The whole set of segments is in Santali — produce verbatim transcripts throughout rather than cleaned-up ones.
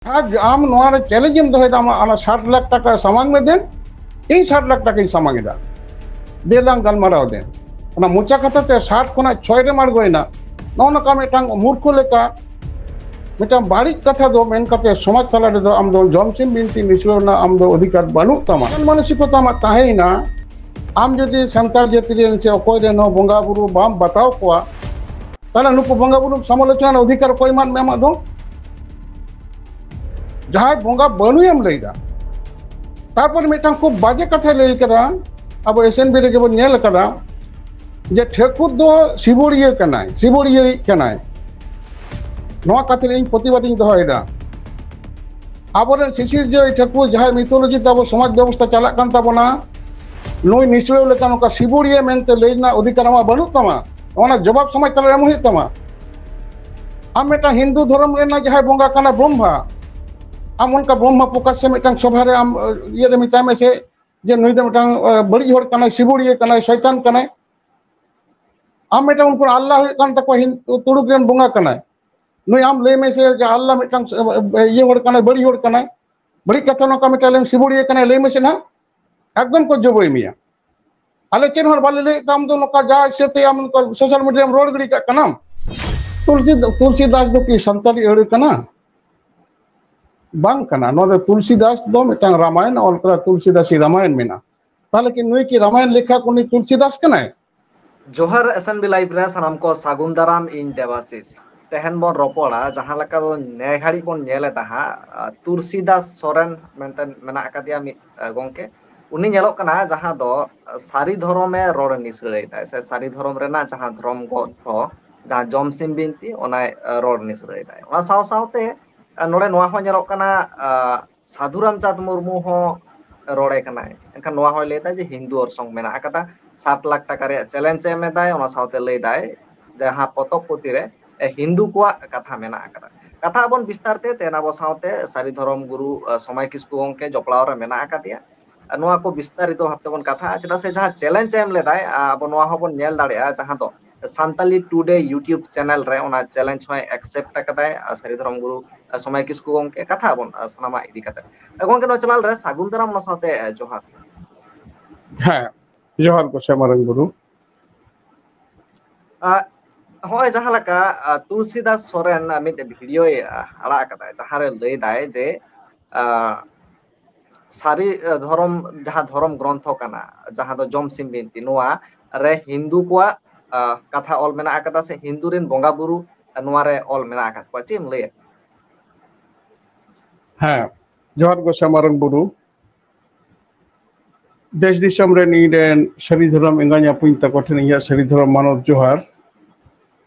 ᱟᱨ ᱟᱢ ᱱᱚᱣᱟ ᱨᱮ ᱪᱮᱞᱮᱧᱡᱽ ᱮᱢ ᱫᱚᱦᱚᱭᱮᱫᱟ, ᱟᱢᱟᱜ ᱚᱱᱟ ᱥᱟᱴ ᱞᱟᱠᱷ ᱴᱟᱠᱟ ᱥᱟᱢᱟᱝ ᱢᱮ ᱫᱮᱱ, ᱤᱧ ᱥᱟᱴ ᱞᱟᱠᱷ ᱴᱟᱠᱟᱧ ᱥᱟᱢᱟᱝ ᱮᱫᱟ, ᱫᱮᱞᱟᱝ ᱜᱟᱞᱢᱟᱨᱟᱣ ᱫᱮᱱ᱾ ᱚᱱᱟ ᱢᱚᱪᱟ ᱠᱟᱛᱷᱟ ᱛᱮ ᱥᱟᱴ ᱠᱷᱚᱱᱟᱜ ᱪᱷᱚᱭ ᱨᱮᱢ ᱟᱬᱜᱚᱭᱮᱱᱟ, ᱱᱚᱜᱼᱚ ᱱᱚᱝᱠᱟ ᱢᱤᱫᱴᱟᱝ ᱢᱩᱨᱠᱷᱩ ᱞᱮᱠᱟ ᱢᱤᱫᱴᱟᱝ ᱵᱟᱹᱲᱤᱡ ᱠᱟᱛᱷᱟ ᱫᱚ ᱢᱮᱱ ᱠᱟᱛᱮ ᱥᱚᱢᱟᱡᱽ ᱛᱟᱞᱟ ᱨᱮᱫᱚ ᱟᱢ ᱫᱚ ᱡᱚᱢ ᱥᱤᱢ ᱵᱤᱱᱛᱤ ᱱᱤᱥᱲᱟᱹᱣ ᱨᱮᱱᱟᱜ ᱟᱢ ᱫᱚ ᱚᱫᱷᱤᱠᱟᱨ ᱵᱟᱹᱱᱩᱜ ᱛᱟᱢᱟ᱾ ᱢᱟᱱᱚᱥᱤᱠᱚᱛᱟ ᱟᱢᱟᱜ ᱛᱟᱦᱮᱸᱭᱮᱱᱟ, ᱟᱢ ᱡᱩᱫᱤ ᱥᱟᱱᱛᱟᱲ ᱡᱟᱹᱛᱤ ᱨᱮᱱ ᱥᱮ ᱚᱠᱚᱭ ᱨᱮᱱ ᱦᱚᱸ ᱵᱚᱸᱜᱟ ᱵᱩᱨᱩ ᱵᱟᱢ ᱵᱟᱛᱟᱣ ᱠᱚᱣᱟ, ᱛᱟᱦᱞᱮ ᱱᱩᱠᱩ ᱵᱚᱸᱜᱟ ᱵᱩᱨᱩ ᱥᱚᱢᱟᱞᱳᱪᱚᱱᱟ ᱨᱮᱱᱟᱜ ᱚᱫᱷᱤᱠᱟᱨ ᱚᱠᱚᱭ ᱮᱢᱟᱫ ᱢᱮ ᱟᱢᱟᱜ ᱫᱚ? ᱡᱟᱦᱟᱸᱭ ᱵᱚᱸᱜᱟ ᱵᱟᱹᱱᱩᱭᱮᱢ ᱞᱟᱹᱭᱫᱟ᱾ ᱛᱟᱨᱯᱚᱨ ᱢᱤᱫᱴᱟᱝ ᱠᱷᱩᱵ ᱵᱟᱡᱮ ᱠᱟᱛᱷᱟᱭ ᱞᱟᱹᱭ ᱠᱟᱫᱟ, ᱟᱵᱚ ᱮᱥ ᱮᱱ ᱵᱤ ᱨᱮᱜᱮ ᱵᱚᱱ ᱧᱮᱞ ᱠᱟᱫᱟ ᱡᱮ ᱴᱷᱟᱹᱠᱩᱨ ᱫᱚ ᱥᱤᱵᱚᱲᱤᱭᱟᱹ ᱠᱟᱱᱟᱭ, ᱥᱤᱵᱚᱲᱤᱭᱟᱹᱭᱤᱡ ᱠᱟᱱᱟᱭ᱾ ᱱᱚᱣᱟ ᱠᱟᱛᱷᱟ ᱨᱮ ᱤᱧ ᱯᱨᱚᱛᱤᱵᱟᱫ ᱤᱧ ᱫᱚᱦᱚᱭᱮᱫᱟ᱾ ᱟᱵᱚᱨᱮᱱ ᱥᱤᱥᱤᱨᱡᱟᱹᱣᱤᱡ ᱴᱷᱟᱹᱠᱩᱨ, ᱡᱟᱦᱟᱸᱭ ᱢᱤᱛᱷᱳᱞᱚᱡᱤ ᱛᱮ ᱟᱵᱚ ᱥᱚᱢᱟᱡᱽ ᱵᱮᱵᱚᱥᱛᱷᱟ ᱪᱟᱞᱟᱜ ᱠᱟᱱ ᱛᱟᱵᱚᱱᱟ, ᱱᱩᱭ ᱱᱤᱥᱲᱟᱹᱣ ᱞᱮᱠᱟ ᱱᱚᱝᱠᱟ ᱥᱤᱵᱚᱲᱤᱭᱟᱹ ᱢᱮᱱᱛᱮ ᱞᱟᱹᱭ ᱨᱮᱱᱟᱜ ᱚᱫᱷᱤᱠᱟᱨ ᱟᱢᱟᱜ ᱵᱟᱹᱱᱩᱜ ᱛᱟᱢᱟ᱾ ᱚᱱᱟ ᱡᱚᱵᱟᱵ ᱥᱚᱢᱟᱡᱽ ᱛᱟᱞᱟᱨᱮ ᱮᱢ ᱦᱩᱭᱩᱜ ᱛᱟᱢᱟ᱾ ᱟᱢ ᱢᱤᱫᱴᱟᱝ ᱦᱤᱱᱫᱩ ᱫᱷᱚᱨᱚᱢ ᱨᱮᱱᱟᱜ ᱡᱟᱦᱟᱸᱭ ᱵᱚᱸᱜᱟ ᱠᱟᱱᱟ ᱵᱨᱚᱦᱢᱟ, ᱟᱢ ᱚᱱᱠᱟ ᱵᱨᱚᱦᱢᱟ ᱯᱨᱚᱠᱟᱥ ᱥᱮ ᱢᱤᱫᱴᱟᱝ ᱥᱚᱵᱷᱟ ᱨᱮ ᱟᱢ, ᱤᱭᱟᱹ ᱨᱮ ᱢᱮᱛᱟᱭ ᱢᱮ ᱥᱮ ᱡᱮ ᱱᱩᱭ ᱫᱚ ᱢᱤᱫᱴᱟᱝ, ᱵᱟᱹᱲᱤᱡ ᱦᱚᱲ ᱠᱟᱱᱟᱭ, ᱥᱤᱵᱚᱲᱤᱭᱟᱹ ᱠᱟᱱᱟᱭ, ᱥᱚᱭᱛᱟᱱ ᱠᱟᱱᱟᱭ᱾ ᱟᱢ ᱢᱤᱫᱴᱟᱝ ᱩᱱᱠᱩ ᱟᱞᱞᱟ ᱦᱩᱭᱩᱜ ᱠᱟᱱ ᱛᱟᱠᱚᱣᱟ, ᱦᱤᱱ-, ᱛᱩᱲᱩᱠ ᱨᱮᱱ ᱵᱚᱸᱜᱟ ᱠᱟᱱᱟᱭ, ᱱᱩᱭ ᱟᱢ ᱞᱟᱹᱭ ᱢᱮ ᱥᱮ ᱡᱮ ᱟᱞᱞᱟ ᱢᱤᱫᱴᱟᱝ, ᱤᱭᱟᱹ ᱦᱚᱲ ᱠᱟᱱᱟᱭ, ᱵᱟᱹᱲᱤᱡ ᱦᱚᱲ ᱠᱟᱱᱟᱭ, ᱵᱟᱹᱲᱤᱡ ᱠᱟᱛᱷᱟ ᱱᱚᱝᱠᱟ ᱢᱤᱫᱴᱟᱝ ᱞᱟᱹᱭ ᱢᱮ, ᱥᱤᱵᱚᱲᱤᱭᱟᱹ ᱠᱟᱱᱟᱭ, ᱞᱟᱹᱭ ᱢᱮᱥᱮ ᱱᱟᱦᱟᱜ᱾ ᱮᱠᱫᱚᱢ ᱠᱚ ᱡᱚᱵᱚᱭ ᱢᱮᱭᱟ᱾ ᱟᱞᱮ ᱪᱮᱫ ᱦᱚᱸ ᱵᱟᱞᱮ ᱞᱟᱹᱭᱮᱫ ᱛᱟᱢ ᱫᱚ, ᱱᱚᱝᱠᱟ ᱡᱟ ᱤᱪᱪᱷᱟᱹ ᱛᱮ ᱟᱢ ᱱᱚᱝᱠᱟ ᱥᱳᱥᱟᱞ ᱢᱤᱰᱤᱭᱟ ᱨᱮᱢ ᱨᱚᱲ ᱜᱤᱰᱤ ᱠᱟᱜ ᱠᱟᱱᱟᱢ᱾ ᱛᱩᱞᱥᱤ, ᱛᱩᱞᱥᱤᱫᱟᱥ ᱫᱚ ᱠᱤ ᱥᱟᱱᱛᱟᱲᱤ ᱟᱹᱲᱟᱹ ᱠᱟᱱᱟ? ᱵᱟᱝ ᱠᱟᱱᱟ᱾ ᱱᱚᱣᱟ ᱫᱚ ᱛᱩᱞᱥᱤᱫᱟᱥ ᱫᱚ ᱢᱤᱫᱴᱟᱝ ᱨᱟᱢᱟᱭᱚᱱ ᱚᱞ ᱠᱟᱫᱟ, ᱛᱩᱞᱥᱤᱫᱟᱥᱤ ᱨᱟᱢᱟᱭᱚᱱ ᱢᱮᱱᱟᱜᱼᱟ᱾ ᱛᱟᱦᱞᱮ ᱠᱤ ᱱᱩᱭ ᱠᱤ ᱨᱟᱢᱟᱭᱚᱱ ᱞᱮᱠᱷᱚᱠ ᱩᱱᱤ ᱛᱩᱞᱥᱤᱫᱟᱥ ᱠᱟᱱᱟᱭ? ᱡᱚᱦᱟᱨ ᱮᱥ ᱮᱱ ᱵᱤ ᱞᱟᱭᱤᱵᱷ ᱨᱮ ᱥᱟᱱᱟᱢ ᱠᱚ ᱥᱟᱹᱜᱩᱱ ᱫᱟᱨᱟᱢ, ᱤᱧ ᱫᱮᱵᱟᱥᱤᱥ᱾ ᱛᱮᱦᱮᱧ ᱵᱚᱱ ᱨᱚᱯᱚᱲᱟ, ᱡᱟᱦᱟᱸ ᱞᱮᱠᱟ ᱵᱚᱱ ᱱᱮ ᱜᱷᱟᱹᱲᱤᱡ ᱵᱚᱱ ᱧᱮᱞ ᱮᱫᱟ ᱦᱟᱸᱜ, ᱟᱨ ᱛᱩᱞᱥᱤᱫᱟᱥ ᱥᱚᱨᱮᱱ ᱢᱮᱱᱛᱮ ᱢᱮᱱᱟᱜ ᱟᱠᱟᱫᱮᱭᱟ ᱢᱤᱫ, ᱟᱨ, ᱜᱚᱝᱠᱮ᱾ ᱩᱱᱤ ᱧᱮᱞᱚᱜ ᱠᱟᱱᱟ ᱡᱟᱦᱟᱸ ᱫᱚ ᱥᱟᱹᱨᱤ ᱫᱷᱚᱨᱚᱢᱮ ᱨᱚᱲ ᱱᱤᱥᱲᱟᱹᱭᱮᱫᱟᱭ, ᱥᱮ ᱥᱟᱹᱨᱤ ᱫᱷᱚᱨᱚᱢ ᱨᱮᱱᱟᱜ ᱡᱟᱦᱟᱸ ᱫᱷᱚᱨᱚᱢ ᱜᱨᱚᱱᱛᱷᱚ, ᱡᱟᱦᱟᱸ ᱡᱚᱢᱥᱤᱢ ᱵᱤᱱᱛᱤ, ᱚᱱᱟᱭ, ᱟᱨ, ᱨᱚᱲ ᱱᱤᱥᱲᱟᱹᱭᱮᱫᱟᱭ᱾ ᱚᱱᱟ ᱥᱟᱶ ᱥᱟᱶᱛᱮ, ᱟᱨ, ᱱᱚᱰᱮ ᱱᱚᱣᱟ ᱦᱚᱸ ᱧᱮᱞᱚᱜ ᱠᱟᱱᱟ, ᱟᱨ, ᱥᱟᱫᱷᱩ ᱨᱟᱢᱪᱟᱸᱫᱽ ᱢᱩᱨᱢᱩ ᱦᱚᱸ ᱨᱚᱲᱮ ᱠᱟᱱᱟᱭ᱾ ᱮᱱᱠᱷᱟᱱ ᱱᱚᱣᱟ ᱦᱚᱸᱭ ᱞᱟᱹᱭ ᱮᱫᱟ ᱡᱮ ᱦᱤᱱᱫᱩ ᱚᱨᱥᱚᱝ ᱢᱮᱱᱟᱜ ᱟᱠᱟᱫᱟ, ᱥᱟᱛ ᱞᱟᱠᱷ ᱴᱟᱠᱟ ᱨᱮᱭᱟᱜ ᱪᱮᱞᱮᱧᱡᱽ ᱮ ᱮᱢ ᱮᱫᱟᱭ, ᱚᱱᱟ ᱥᱟᱶᱛᱮ ᱞᱟᱹᱭ ᱮᱫᱟᱭ ᱡᱟᱦᱟᱸ ᱯᱚᱛᱚᱵ ᱯᱩᱛᱷᱤ ᱨᱮ, ᱮ, ᱦᱤᱱᱫᱩ ᱠᱚᱣᱟᱜ ᱠᱟᱛᱷᱟ ᱢᱮᱱᱟᱜ ᱟᱠᱟᱫᱟ᱾ ᱠᱟᱛᱷᱟ ᱵᱚᱱ ᱵᱤᱥᱛᱟᱨ ᱛᱮ, ᱛᱮᱦᱮᱧ ᱟᱵᱚ ᱥᱟᱶᱛᱮ ᱥᱟᱹᱨᱤ ᱫᱷᱚᱨᱚᱢ ᱜᱩᱨᱩ, ᱮ, ᱥᱚᱢᱟᱭ ᱠᱤᱥᱠᱩ ᱜᱚᱢᱠᱮ ᱡᱚᱯᱲᱟᱣ ᱨᱮ ᱢᱮᱱᱟᱜ ᱟᱠᱟᱫᱮᱭᱟ᱾ ᱟᱨ ᱱᱚᱣᱟ ᱠᱚ ᱵᱤᱥᱛᱟᱨᱤᱛᱚ ᱵᱷᱟᱵ ᱛᱮᱵᱚᱱ ᱠᱟᱛᱷᱟᱜᱼᱟ, ᱪᱮᱫᱟᱜ ᱥᱮ ᱡᱟᱦᱟᱸ ᱪᱮᱞᱮᱧᱡᱽ ᱮ ᱮᱢ ᱞᱮᱫᱟᱭ, ᱟ, ᱟᱵᱚ ᱱᱚᱣᱟ ᱦᱚᱸᱵᱚᱱ ᱧᱮᱞ ᱫᱟᱲᱮᱭᱟᱜᱼᱟ, ᱡᱟᱦᱟᱸ ᱫᱚ ᱥᱟᱱᱛᱟᱞᱤ ᱴᱩᱰᱮ YouTube ᱪᱮᱱᱮᱞ ᱨᱮ ᱚᱱᱟ ᱪᱮᱞᱮᱧᱡᱽ ᱦᱚᱸᱭ ᱮᱠᱥᱮᱯᱴ ᱟᱠᱟᱫᱟᱭ᱾ ᱟᱨ ᱥᱟᱹᱨᱤ ᱫᱷᱚᱨᱚᱢ ᱜᱩᱨᱩ, ᱟᱨ ᱥᱚᱢᱟᱭ ᱠᱤᱥᱠᱩ ᱜᱚᱢᱠᱮ, ᱠᱟᱛᱷᱟ ᱟᱵᱚᱱ, ᱟᱨ ᱥᱟᱱᱟᱢᱟᱜ ᱤᱫᱤ ᱠᱟᱛᱮ᱾ ᱟᱨ ᱜᱚᱢᱠᱮ, ᱱᱚᱣᱟ ᱪᱮᱱᱮᱞ ᱨᱮ ᱥᱟᱹᱜᱩᱱ ᱫᱟᱨᱟᱢ, ᱚᱱᱟ ᱥᱟᱶᱛᱮ, ᱟᱨ ᱡᱚᱦᱟᱨ᱾ ᱦᱮᱸ, ᱡᱚᱦᱟᱨ ᱜᱚᱸᱥᱟᱭ ᱢᱟᱨᱟᱝ ᱵᱩᱨᱩ᱾ ᱟᱨ ᱦᱚᱸᱜᱼᱚᱭ ᱡᱟᱦᱟᱸ ᱞᱮᱠᱟ, ᱟᱨ ᱛᱩᱞᱥᱤᱫᱟᱥ ᱥᱚᱨᱮᱱ ᱢᱤᱫ ᱵᱷᱤᱰᱤᱭᱳᱭ, ᱟᱨ ᱟᱲᱟᱜ ᱟᱠᱟᱫᱟᱭ, ᱡᱟᱦᱟᱸ ᱨᱮ ᱞᱟᱹᱭ ᱫᱟᱭ ᱡᱮ, ᱟᱨ ᱥᱟᱹᱨᱤ, ᱟᱨ ᱫᱷᱚᱨᱚᱢ, ᱡᱟᱦᱟᱸ ᱫᱷᱚᱨᱚᱢ ᱜᱨᱚᱱᱛᱷᱚ ᱠᱟᱱᱟ, ᱡᱟᱦᱟᱸ ᱫᱚ ᱡᱚᱢᱥᱤᱢ ᱵᱤᱱᱛᱤ, ᱱᱚᱣᱟ ᱨᱮ ᱦᱤᱱᱫᱩ ᱠᱚᱣᱟᱜ, ᱟᱨ ᱠᱟᱛᱷᱟ ᱚᱞ ᱢᱮᱱᱟᱜ ᱟᱠᱟᱫᱟ ᱥᱮ ᱦᱤᱱᱫᱩ ᱨᱮᱱ ᱵᱚᱸᱜᱟ ᱵᱩᱨᱩ ᱱᱚᱣᱟ ᱨᱮ ᱚᱞ ᱢᱮᱱᱟᱜ ᱟᱠᱟᱫ ᱠᱚᱣᱟ᱾ ᱪᱮᱫ ᱮᱢ ᱞᱟᱹᱭᱟ? ᱦᱮᱸ, ᱡᱚᱦᱟᱨ ᱜᱚᱸᱥᱟᱭ ᱢᱟᱨᱟᱝ ᱵᱩᱨᱩ᱾ ᱫᱮᱥ ᱫᱤᱥᱚᱢ ᱨᱮᱱ ᱤᱧ ᱨᱮᱱ ᱥᱟᱹᱨᱤ ᱫᱷᱚᱨᱚᱢ ᱮᱸᱜᱟᱧ ᱟᱹᱯᱩᱧ ᱛᱟᱠᱚ ᱴᱷᱮᱱ ᱤᱧᱟᱹᱜ ᱥᱟᱹᱨᱤ ᱫᱷᱚᱨᱚᱢ ᱢᱟᱱᱚᱛ ᱡᱚᱦᱟᱨ᱾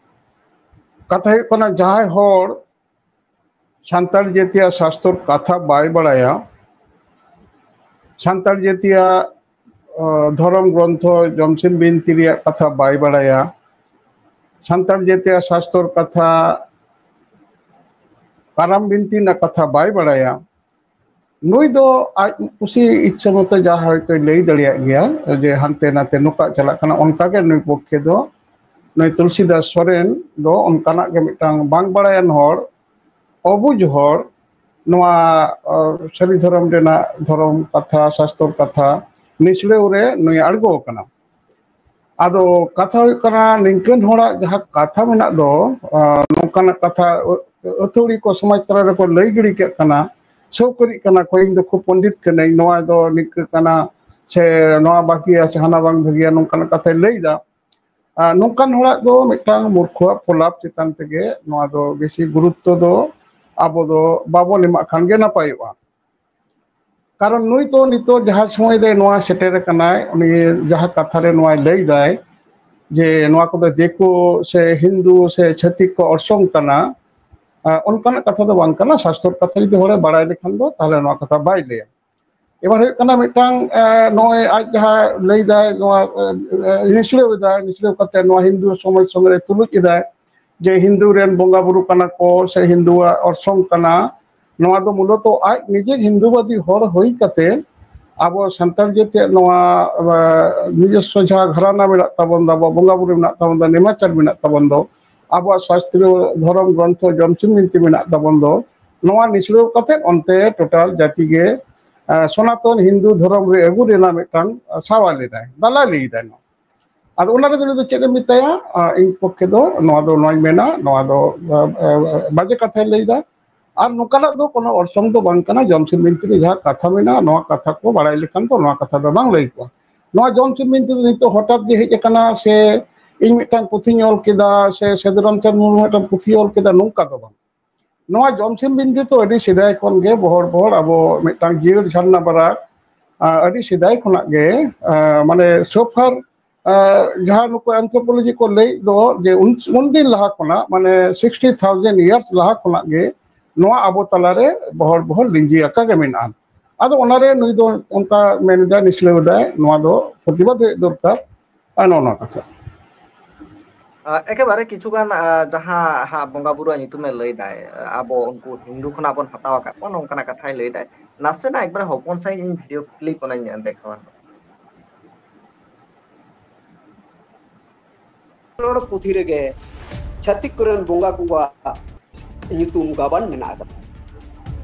ᱠᱟᱛᱷᱟ ᱦᱩᱭᱩᱜ ᱠᱟᱱᱟ, ᱡᱟᱦᱟᱸᱭ ᱦᱚᱲ ᱥᱟᱱᱛᱟᱲ ᱡᱟᱹᱛᱤᱭᱟᱜ ᱥᱟᱥᱛᱚᱨ ᱠᱟᱛᱷᱟ ᱵᱟᱭ ᱵᱟᱲᱟᱭᱟ, ᱥᱟᱱᱛᱟᱲ ᱡᱟᱹᱛᱤᱭᱟᱜ, ᱚ, ᱫᱷᱚᱨᱚᱢ ᱜᱨᱚᱱᱛᱷᱚ ᱡᱚᱢᱥᱤᱢ ᱵᱤᱱᱛᱤ ᱨᱮᱭᱟᱜ ᱠᱟᱛᱷᱟ ᱵᱟᱭ ᱵᱟᱲᱟᱭᱟ, ᱥᱟᱱᱛᱟᱲ ᱡᱟᱹᱛᱤᱭᱟᱜ ᱥᱟᱥᱛᱚᱨ ᱠᱟᱛᱷᱟ, ᱠᱟᱨᱟᱢ ᱵᱤᱱᱛᱤ ᱨᱮᱱᱟᱜ ᱠᱟᱛᱷᱟ ᱵᱟᱭ ᱵᱟᱲᱟᱭᱟ, ᱱᱩᱭ ᱫᱚ ᱟᱡ ᱠᱩᱥᱤ ᱤᱪᱪᱷᱟᱹ ᱢᱚᱛᱚ ᱡᱟᱦᱟᱸ ᱦᱚᱭᱛᱳᱭ ᱞᱟᱹᱭ ᱫᱟᱲᱮᱭᱟᱜ ᱜᱮᱭᱟ ᱡᱮ ᱦᱟᱱᱛᱮ ᱱᱟᱛᱮ ᱱᱚᱝᱠᱟ ᱪᱟᱞᱟᱜ ᱠᱟᱱᱟ, ᱚᱱᱠᱟᱜᱮ ᱱᱩᱭ ᱯᱚᱠᱠᱷᱮ ᱫᱚ, ᱱᱩᱭ ᱛᱩᱞᱥᱤᱫᱟᱥ ᱥᱚᱨᱮᱱ ᱫᱚ ᱚᱱᱠᱟᱱᱟᱜ ᱜᱮ ᱢᱤᱫᱴᱟᱝ ᱵᱟᱝ ᱵᱟᱲᱟᱭᱟᱱ ᱦᱚᱲ, ᱚᱵᱩᱡ ᱦᱚᱲ, ᱱᱚᱣᱟ, ᱚ, ᱥᱟᱹᱨᱤ ᱫᱷᱚᱨᱚᱢ ᱨᱮᱱᱟᱜ ᱫᱷᱚᱨᱚᱢ ᱠᱟᱛᱷᱟ, ᱥᱟᱥᱛᱚᱨ ᱠᱟᱛᱷᱟ ᱱᱤᱥᱲᱟᱹᱣ ᱨᱮ ᱱᱩᱭ ᱟᱬᱜᱚ ᱟᱠᱟᱱᱟ᱾ ᱟᱫᱚ ᱠᱟᱛᱷᱟ ᱦᱩᱭᱩᱜ ᱠᱟᱱᱟ, ᱱᱤᱝᱠᱟᱹᱱ ᱦᱚᱲᱟᱜ ᱡᱟᱦᱟᱸ ᱠᱟᱛᱷᱟ ᱢᱮᱱᱟᱜ ᱫᱚ, ᱟᱸ, ᱱᱚᱝᱠᱟᱱᱟᱜ ᱠᱟᱛᱷᱟ ᱟᱹ-, ᱟᱹᱛᱷᱟᱹᱣᱲᱤ ᱠᱚ ᱥᱚᱢᱟᱡᱽ ᱛᱟᱞᱟ ᱨᱮᱠᱚ ᱞᱟᱹᱭ ᱜᱤᱰᱤ ᱠᱟᱜ ᱠᱟᱱᱟ, ᱥᱟᱹᱣᱠᱟᱹᱨᱤᱜ ᱠᱟᱱᱟ ᱠᱚ, "ᱤᱧ ᱫᱚ ᱠᱷᱩᱵ ᱯᱚᱱᱰᱤᱛ ᱠᱟᱹᱱᱟᱹᱧ, ᱱᱚᱣᱟ ᱫᱚ ᱱᱤᱝᱠᱟᱹ ᱠᱟᱱᱟ, ᱥᱮ ᱱᱚᱣᱟ ᱵᱷᱟᱹᱜᱤᱭᱟ, ᱥᱮ ᱦᱟᱱᱟ ᱵᱟᱝ ᱵᱷᱟᱹᱜᱤᱭᱟ", ᱱᱚᱝᱠᱟᱱᱟᱜ ᱠᱟᱛᱷᱟᱭ ᱞᱟᱹᱭ ᱮᱫᱟ᱾ ᱟᱨ ᱱᱚᱝᱠᱟᱱ ᱦᱚᱲᱟᱜ ᱫᱚ ᱢᱤᱫᱴᱟᱝ ᱢᱩᱨᱠᱷᱩᱣᱟᱜ ᱯᱨᱚᱞᱟᱯ ᱪᱮᱛᱟᱱ ᱛᱮᱜᱮ ᱱᱚᱣᱟ ᱫᱚ ᱵᱮᱥᱤ ᱜᱩᱨᱩᱛᱛᱚ ᱫᱚ ᱟᱵᱚ ᱫᱚ ᱵᱟᱵᱚᱱ ᱮᱢᱟᱜ ᱠᱷᱟᱱ ᱜᱮ ᱱᱟᱯᱟᱭᱚᱜᱼᱟ᱾ ᱠᱟᱨᱚᱱ ᱱᱩᱭ ᱛᱚ ᱱᱤᱛᱚᱜ ᱡᱟᱦᱟᱸ ᱥᱚᱢᱚᱭ ᱨᱮ ᱱᱚᱣᱟ ᱥᱮᱴᱮᱨ ᱟᱠᱟᱱᱟᱭ, ᱩᱱᱤ ᱡᱟᱦᱟᱸ ᱠᱟᱛᱷᱟ ᱨᱮ ᱱᱚᱣᱟᱭ ᱞᱟᱹᱭ ᱫᱟᱭ ᱡᱮ ᱱᱚᱣᱟ ᱠᱚᱫᱚ ᱫᱤᱠᱩ ᱥᱮ ᱦᱤᱱᱫᱩ ᱥᱮ ᱪᱷᱟᱹᱛᱤᱠ ᱠᱚ ᱚᱨᱥᱚᱝ ᱠᱟᱱᱟ, ᱟᱸ, ᱚᱱᱠᱟᱱᱟᱜ ᱠᱟᱛᱷᱟ ᱫᱚ ᱵᱟᱝ ᱠᱟᱱᱟ᱾ ᱥᱟᱥᱛᱚᱨ ᱠᱟᱛᱷᱟ ᱡᱩᱫᱤ ᱦᱚᱲᱮ ᱵᱟᱲᱟᱭ ᱞᱮᱠᱷᱟᱱ ᱫᱚ ᱛᱟᱦᱚᱞᱮ ᱱᱚᱣᱟ ᱠᱟᱛᱷᱟ ᱵᱟᱭ ᱞᱟᱹᱭᱟ᱾ ᱮᱵᱟᱨ ᱦᱩᱭᱩᱜ ᱠᱟᱱᱟ ᱢᱤᱫᱴᱟᱝ, ᱮ, ᱱᱚᱜᱼᱚᱭ ᱟᱡ ᱡᱟᱦᱟᱸ ᱞᱟᱹᱭ ᱫᱟᱭ, ᱱᱚᱣᱟ, ᱮ, ᱮ, ᱱᱤᱥᱲᱟᱹᱣ ᱮᱫᱟᱭ, ᱱᱤᱥᱲᱟᱹᱣ ᱠᱟᱛᱮ ᱱᱚᱣᱟ ᱦᱤᱱᱫᱩ ᱥᱚᱢᱟᱡᱽ ᱥᱚᱸᱜᱮ ᱨᱮ ᱛᱩᱞᱩᱡ ᱮᱫᱟᱭ ᱡᱮ ᱦᱤᱱᱫᱩ ᱨᱮᱱ ᱵᱚᱸᱜᱟ ᱵᱩᱨᱩ ᱠᱟᱱᱟ ᱠᱚ ᱥᱮ ᱦᱤᱱᱫᱩᱣᱟᱜ ᱚᱨᱥᱚᱝ ᱠᱟᱱᱟ᱾ ᱱᱚᱣᱟ ᱫᱚ ᱢᱩᱞᱚᱛᱚ ᱟᱡ ᱱᱤᱡᱮ ᱦᱤᱱᱫᱩᱵᱟᱫᱤ ᱦᱚᱲ ᱦᱩᱭ ᱠᱟᱛᱮ ᱟᱵᱚ ᱥᱟᱱᱛᱟᱲ ᱡᱟᱹᱛᱤᱭᱟᱜ ᱱᱚᱣᱟ ᱱᱤᱡᱚᱥᱥᱚ ᱡᱟᱦᱟᱸ ᱜᱷᱟᱨᱟᱱᱟ ᱢᱮᱱᱟᱜ ᱛᱟᱵᱚᱱ ᱫᱚ, ᱟᱵᱚᱣᱟᱜ ᱵᱚᱸᱜᱟ ᱵᱩᱨᱩ ᱢᱮᱱᱟᱜ ᱛᱟᱵᱚᱱ ᱫᱚ, ᱱᱮᱢᱟᱪᱟᱨ ᱢᱮᱱᱟᱜ ᱛᱟᱵᱚᱱ ᱫᱚ, ᱟᱵᱚᱣᱟᱜ ᱥᱟᱥᱛᱨᱤᱭᱚ ᱫᱷᱚᱨᱚᱢ ᱜᱨᱚᱱᱛᱷᱚ ᱡᱚᱢᱥᱤᱢ ᱵᱤᱱᱛᱤ ᱢᱮᱱᱟᱜ ᱛᱟᱵᱚᱱ ᱫᱚ, ᱱᱚᱣᱟ ᱱᱤᱥᱲᱟᱹᱣ ᱠᱟᱛᱮ ᱚᱱᱛᱮ ᱴᱳᱴᱟᱞ ᱡᱟᱹᱛᱤ ᱜᱮ ᱥᱚᱱᱟᱛᱚᱱ ᱦᱤᱱᱫᱩ ᱫᱷᱚᱨᱚᱢ ᱨᱮ ᱟᱹᱜᱩ ᱨᱮᱱᱟᱜ ᱢᱤᱫᱴᱟᱝ ᱥᱟᱣᱟ ᱞᱮᱫᱟᱭ, ᱫᱟᱞᱟᱞᱤ ᱞᱮᱫᱟᱭ᱾ ᱟᱫᱚ ᱚᱱᱟ ᱨᱮᱫᱚ ᱩᱱᱤ ᱫᱚ ᱪᱮᱫ ᱮ ᱢᱮᱛᱟᱭᱟ? ᱤᱧ ᱯᱚᱠᱠᱷᱮ ᱫᱚ ᱱᱚᱣᱟ ᱫᱚ ᱱᱚᱣᱟᱧ ᱢᱮᱱᱟ, ᱱᱚᱣᱟ ᱫᱚ ᱵᱟᱡᱮ ᱠᱟᱛᱷᱟᱭ ᱞᱟᱹᱭᱫᱟ᱾ ᱟᱨ ᱱᱚᱝᱠᱟᱱᱟᱜ ᱫᱚ ᱠᱳᱱᱳ ᱚᱨᱥᱚᱝ ᱫᱚ ᱵᱟᱝ ᱠᱟᱱᱟ᱾ ᱡᱚᱢᱥᱤᱢ ᱵᱤᱱᱛᱤ ᱨᱮ ᱡᱟᱦᱟᱸ ᱠᱟᱛᱷᱟ ᱢᱮᱱᱟᱜᱼᱟ, ᱱᱚᱣᱟ ᱠᱟᱛᱷᱟ ᱠᱚ ᱵᱟᱲᱟᱭ ᱞᱮᱠᱷᱟᱱ ᱫᱚ ᱱᱚᱣᱟ ᱠᱟᱛᱷᱟ ᱫᱚ ᱵᱟᱝ ᱞᱟᱹᱭ ᱠᱚᱜᱼᱟ᱾ ᱱᱚᱣᱟ ᱡᱚᱢᱥᱤᱢ ᱵᱤᱱᱛᱤ ᱫᱚ ᱱᱤᱛᱚᱜ ᱦᱚᱴᱟᱛ ᱡᱮ ᱦᱮᱡ ᱟᱠᱟᱱᱟ, ᱥᱮ ᱤᱧ ᱢᱤᱫᱴᱟᱝ ᱯᱩᱛᱷᱤᱧ ᱚᱞ ᱠᱮᱫᱟ, ᱥᱮ ᱥᱟᱹᱫᱷᱩ ᱨᱟᱢᱪᱟᱸᱫᱽ ᱢᱩᱨᱢᱩ ᱢᱤᱫᱴᱟᱝ ᱯᱩᱛᱷᱤᱭ ᱚᱞ ᱠᱮᱫᱟ, ᱱᱚᱝᱠᱟ ᱫᱚ ᱵᱟᱝ᱾ ᱱᱚᱣᱟ ᱡᱚᱢᱥᱤᱢ ᱵᱤᱱᱛᱤ ᱫᱚ ᱟᱹᱰᱤ ᱥᱮᱫᱟᱭ ᱠᱷᱚᱱ ᱜᱮ ᱵᱚᱦᱚᱲ ᱵᱚᱦᱚᱲ ᱟᱵᱚ ᱢᱤᱫᱴᱟᱝ ᱡᱤᱭᱟᱹᱲ ᱡᱷᱟᱨᱱᱟ ᱵᱟᱨᱟ, ᱟᱹᱰᱤ ᱥᱮᱫᱟᱭ ᱠᱷᱚᱱᱟᱜ ᱜᱮ, ᱢᱟᱱᱮ, so far ᱡᱟᱦᱟᱸ ᱱᱩᱠᱩ anthropology ᱠᱚ ᱞᱟᱹᱭᱮᱫ ᱫᱚ, ᱡᱮ ᱩᱱ ᱩᱱᱫᱤᱱ ᱞᱟᱦᱟ ᱠᱷᱚᱱᱟᱜ, ᱢᱟᱱᱮ sixty thousand years ᱞᱟᱦᱟ ᱠᱷᱚᱱᱟᱜ ᱜᱮ ᱱᱚᱣᱟ ᱟᱵᱚ ᱛᱟᱞᱟᱨᱮ ᱵᱚᱦᱚᱲ ᱵᱚᱦᱚᱲ ᱞᱤᱸᱡᱤ ᱟᱠᱟ ᱜᱮ ᱢᱮᱱᱟᱜᱼᱟ᱾ ᱟᱫᱚ ᱚᱱᱟᱨᱮ ᱱᱩᱭ ᱫᱚ ᱚᱱᱠᱟ ᱢᱮᱱ ᱮᱫᱟᱭ, ᱱᱤᱥᱲᱟᱹᱣ ᱮᱫᱟᱭ, ᱱᱚᱣᱟ ᱫᱚ ᱯᱨᱚᱛᱤᱵᱟᱫ ᱦᱩᱭᱩᱜ ᱫᱚᱨᱠᱟᱨ᱾ ᱟᱨ ᱱᱚᱜᱼᱚ ᱱᱚᱣᱟ ᱠᱟᱛᱷᱟ᱾ ᱮᱠᱮᱵᱟᱨᱮ ᱠᱤᱪᱷᱩ ᱜᱟᱱ ᱡᱟᱦᱟᱸ ᱦᱟᱸᱜ ᱵᱚᱸᱜᱟ ᱵᱩᱨᱩᱣᱟᱜ ᱧᱩᱛᱩᱢᱮ ᱞᱟᱹᱭ ᱫᱟᱭ, ᱟᱵᱚ ᱩᱱᱠᱩ ᱦᱤᱱᱫᱩ ᱠᱷᱚᱱᱟᱜ ᱵᱚᱱ ᱦᱟᱛᱟᱣ ᱟᱠᱟᱫ ᱠᱚᱣᱟ, ᱱᱚᱝᱠᱟᱱᱟᱜ ᱠᱟᱛᱷᱟᱭ ᱞᱟᱹᱭ ᱫᱟᱭ᱾ ᱱᱟᱥᱮᱱᱟᱜ ᱮᱠᱵᱟᱨᱮ ᱦᱚᱯᱚᱱ ᱥᱟᱺᱦᱤᱡ ᱤᱧ video clip ᱚᱱᱟᱧ ᱫᱮᱠᱷᱟᱣᱟ᱾ ᱨᱚᱲ ᱯᱩᱛᱷᱤ ᱨᱮᱜᱮ ᱪᱷᱟᱹᱛᱤᱠ ᱠᱚᱨᱮᱱ ᱵᱚᱸᱜᱟ ᱠᱚᱣᱟᱜ ᱧᱩᱛᱩᱢ ᱜᱟᱵᱟᱱ ᱢᱮᱱᱟᱜ ᱟᱠᱟᱫᱟ᱾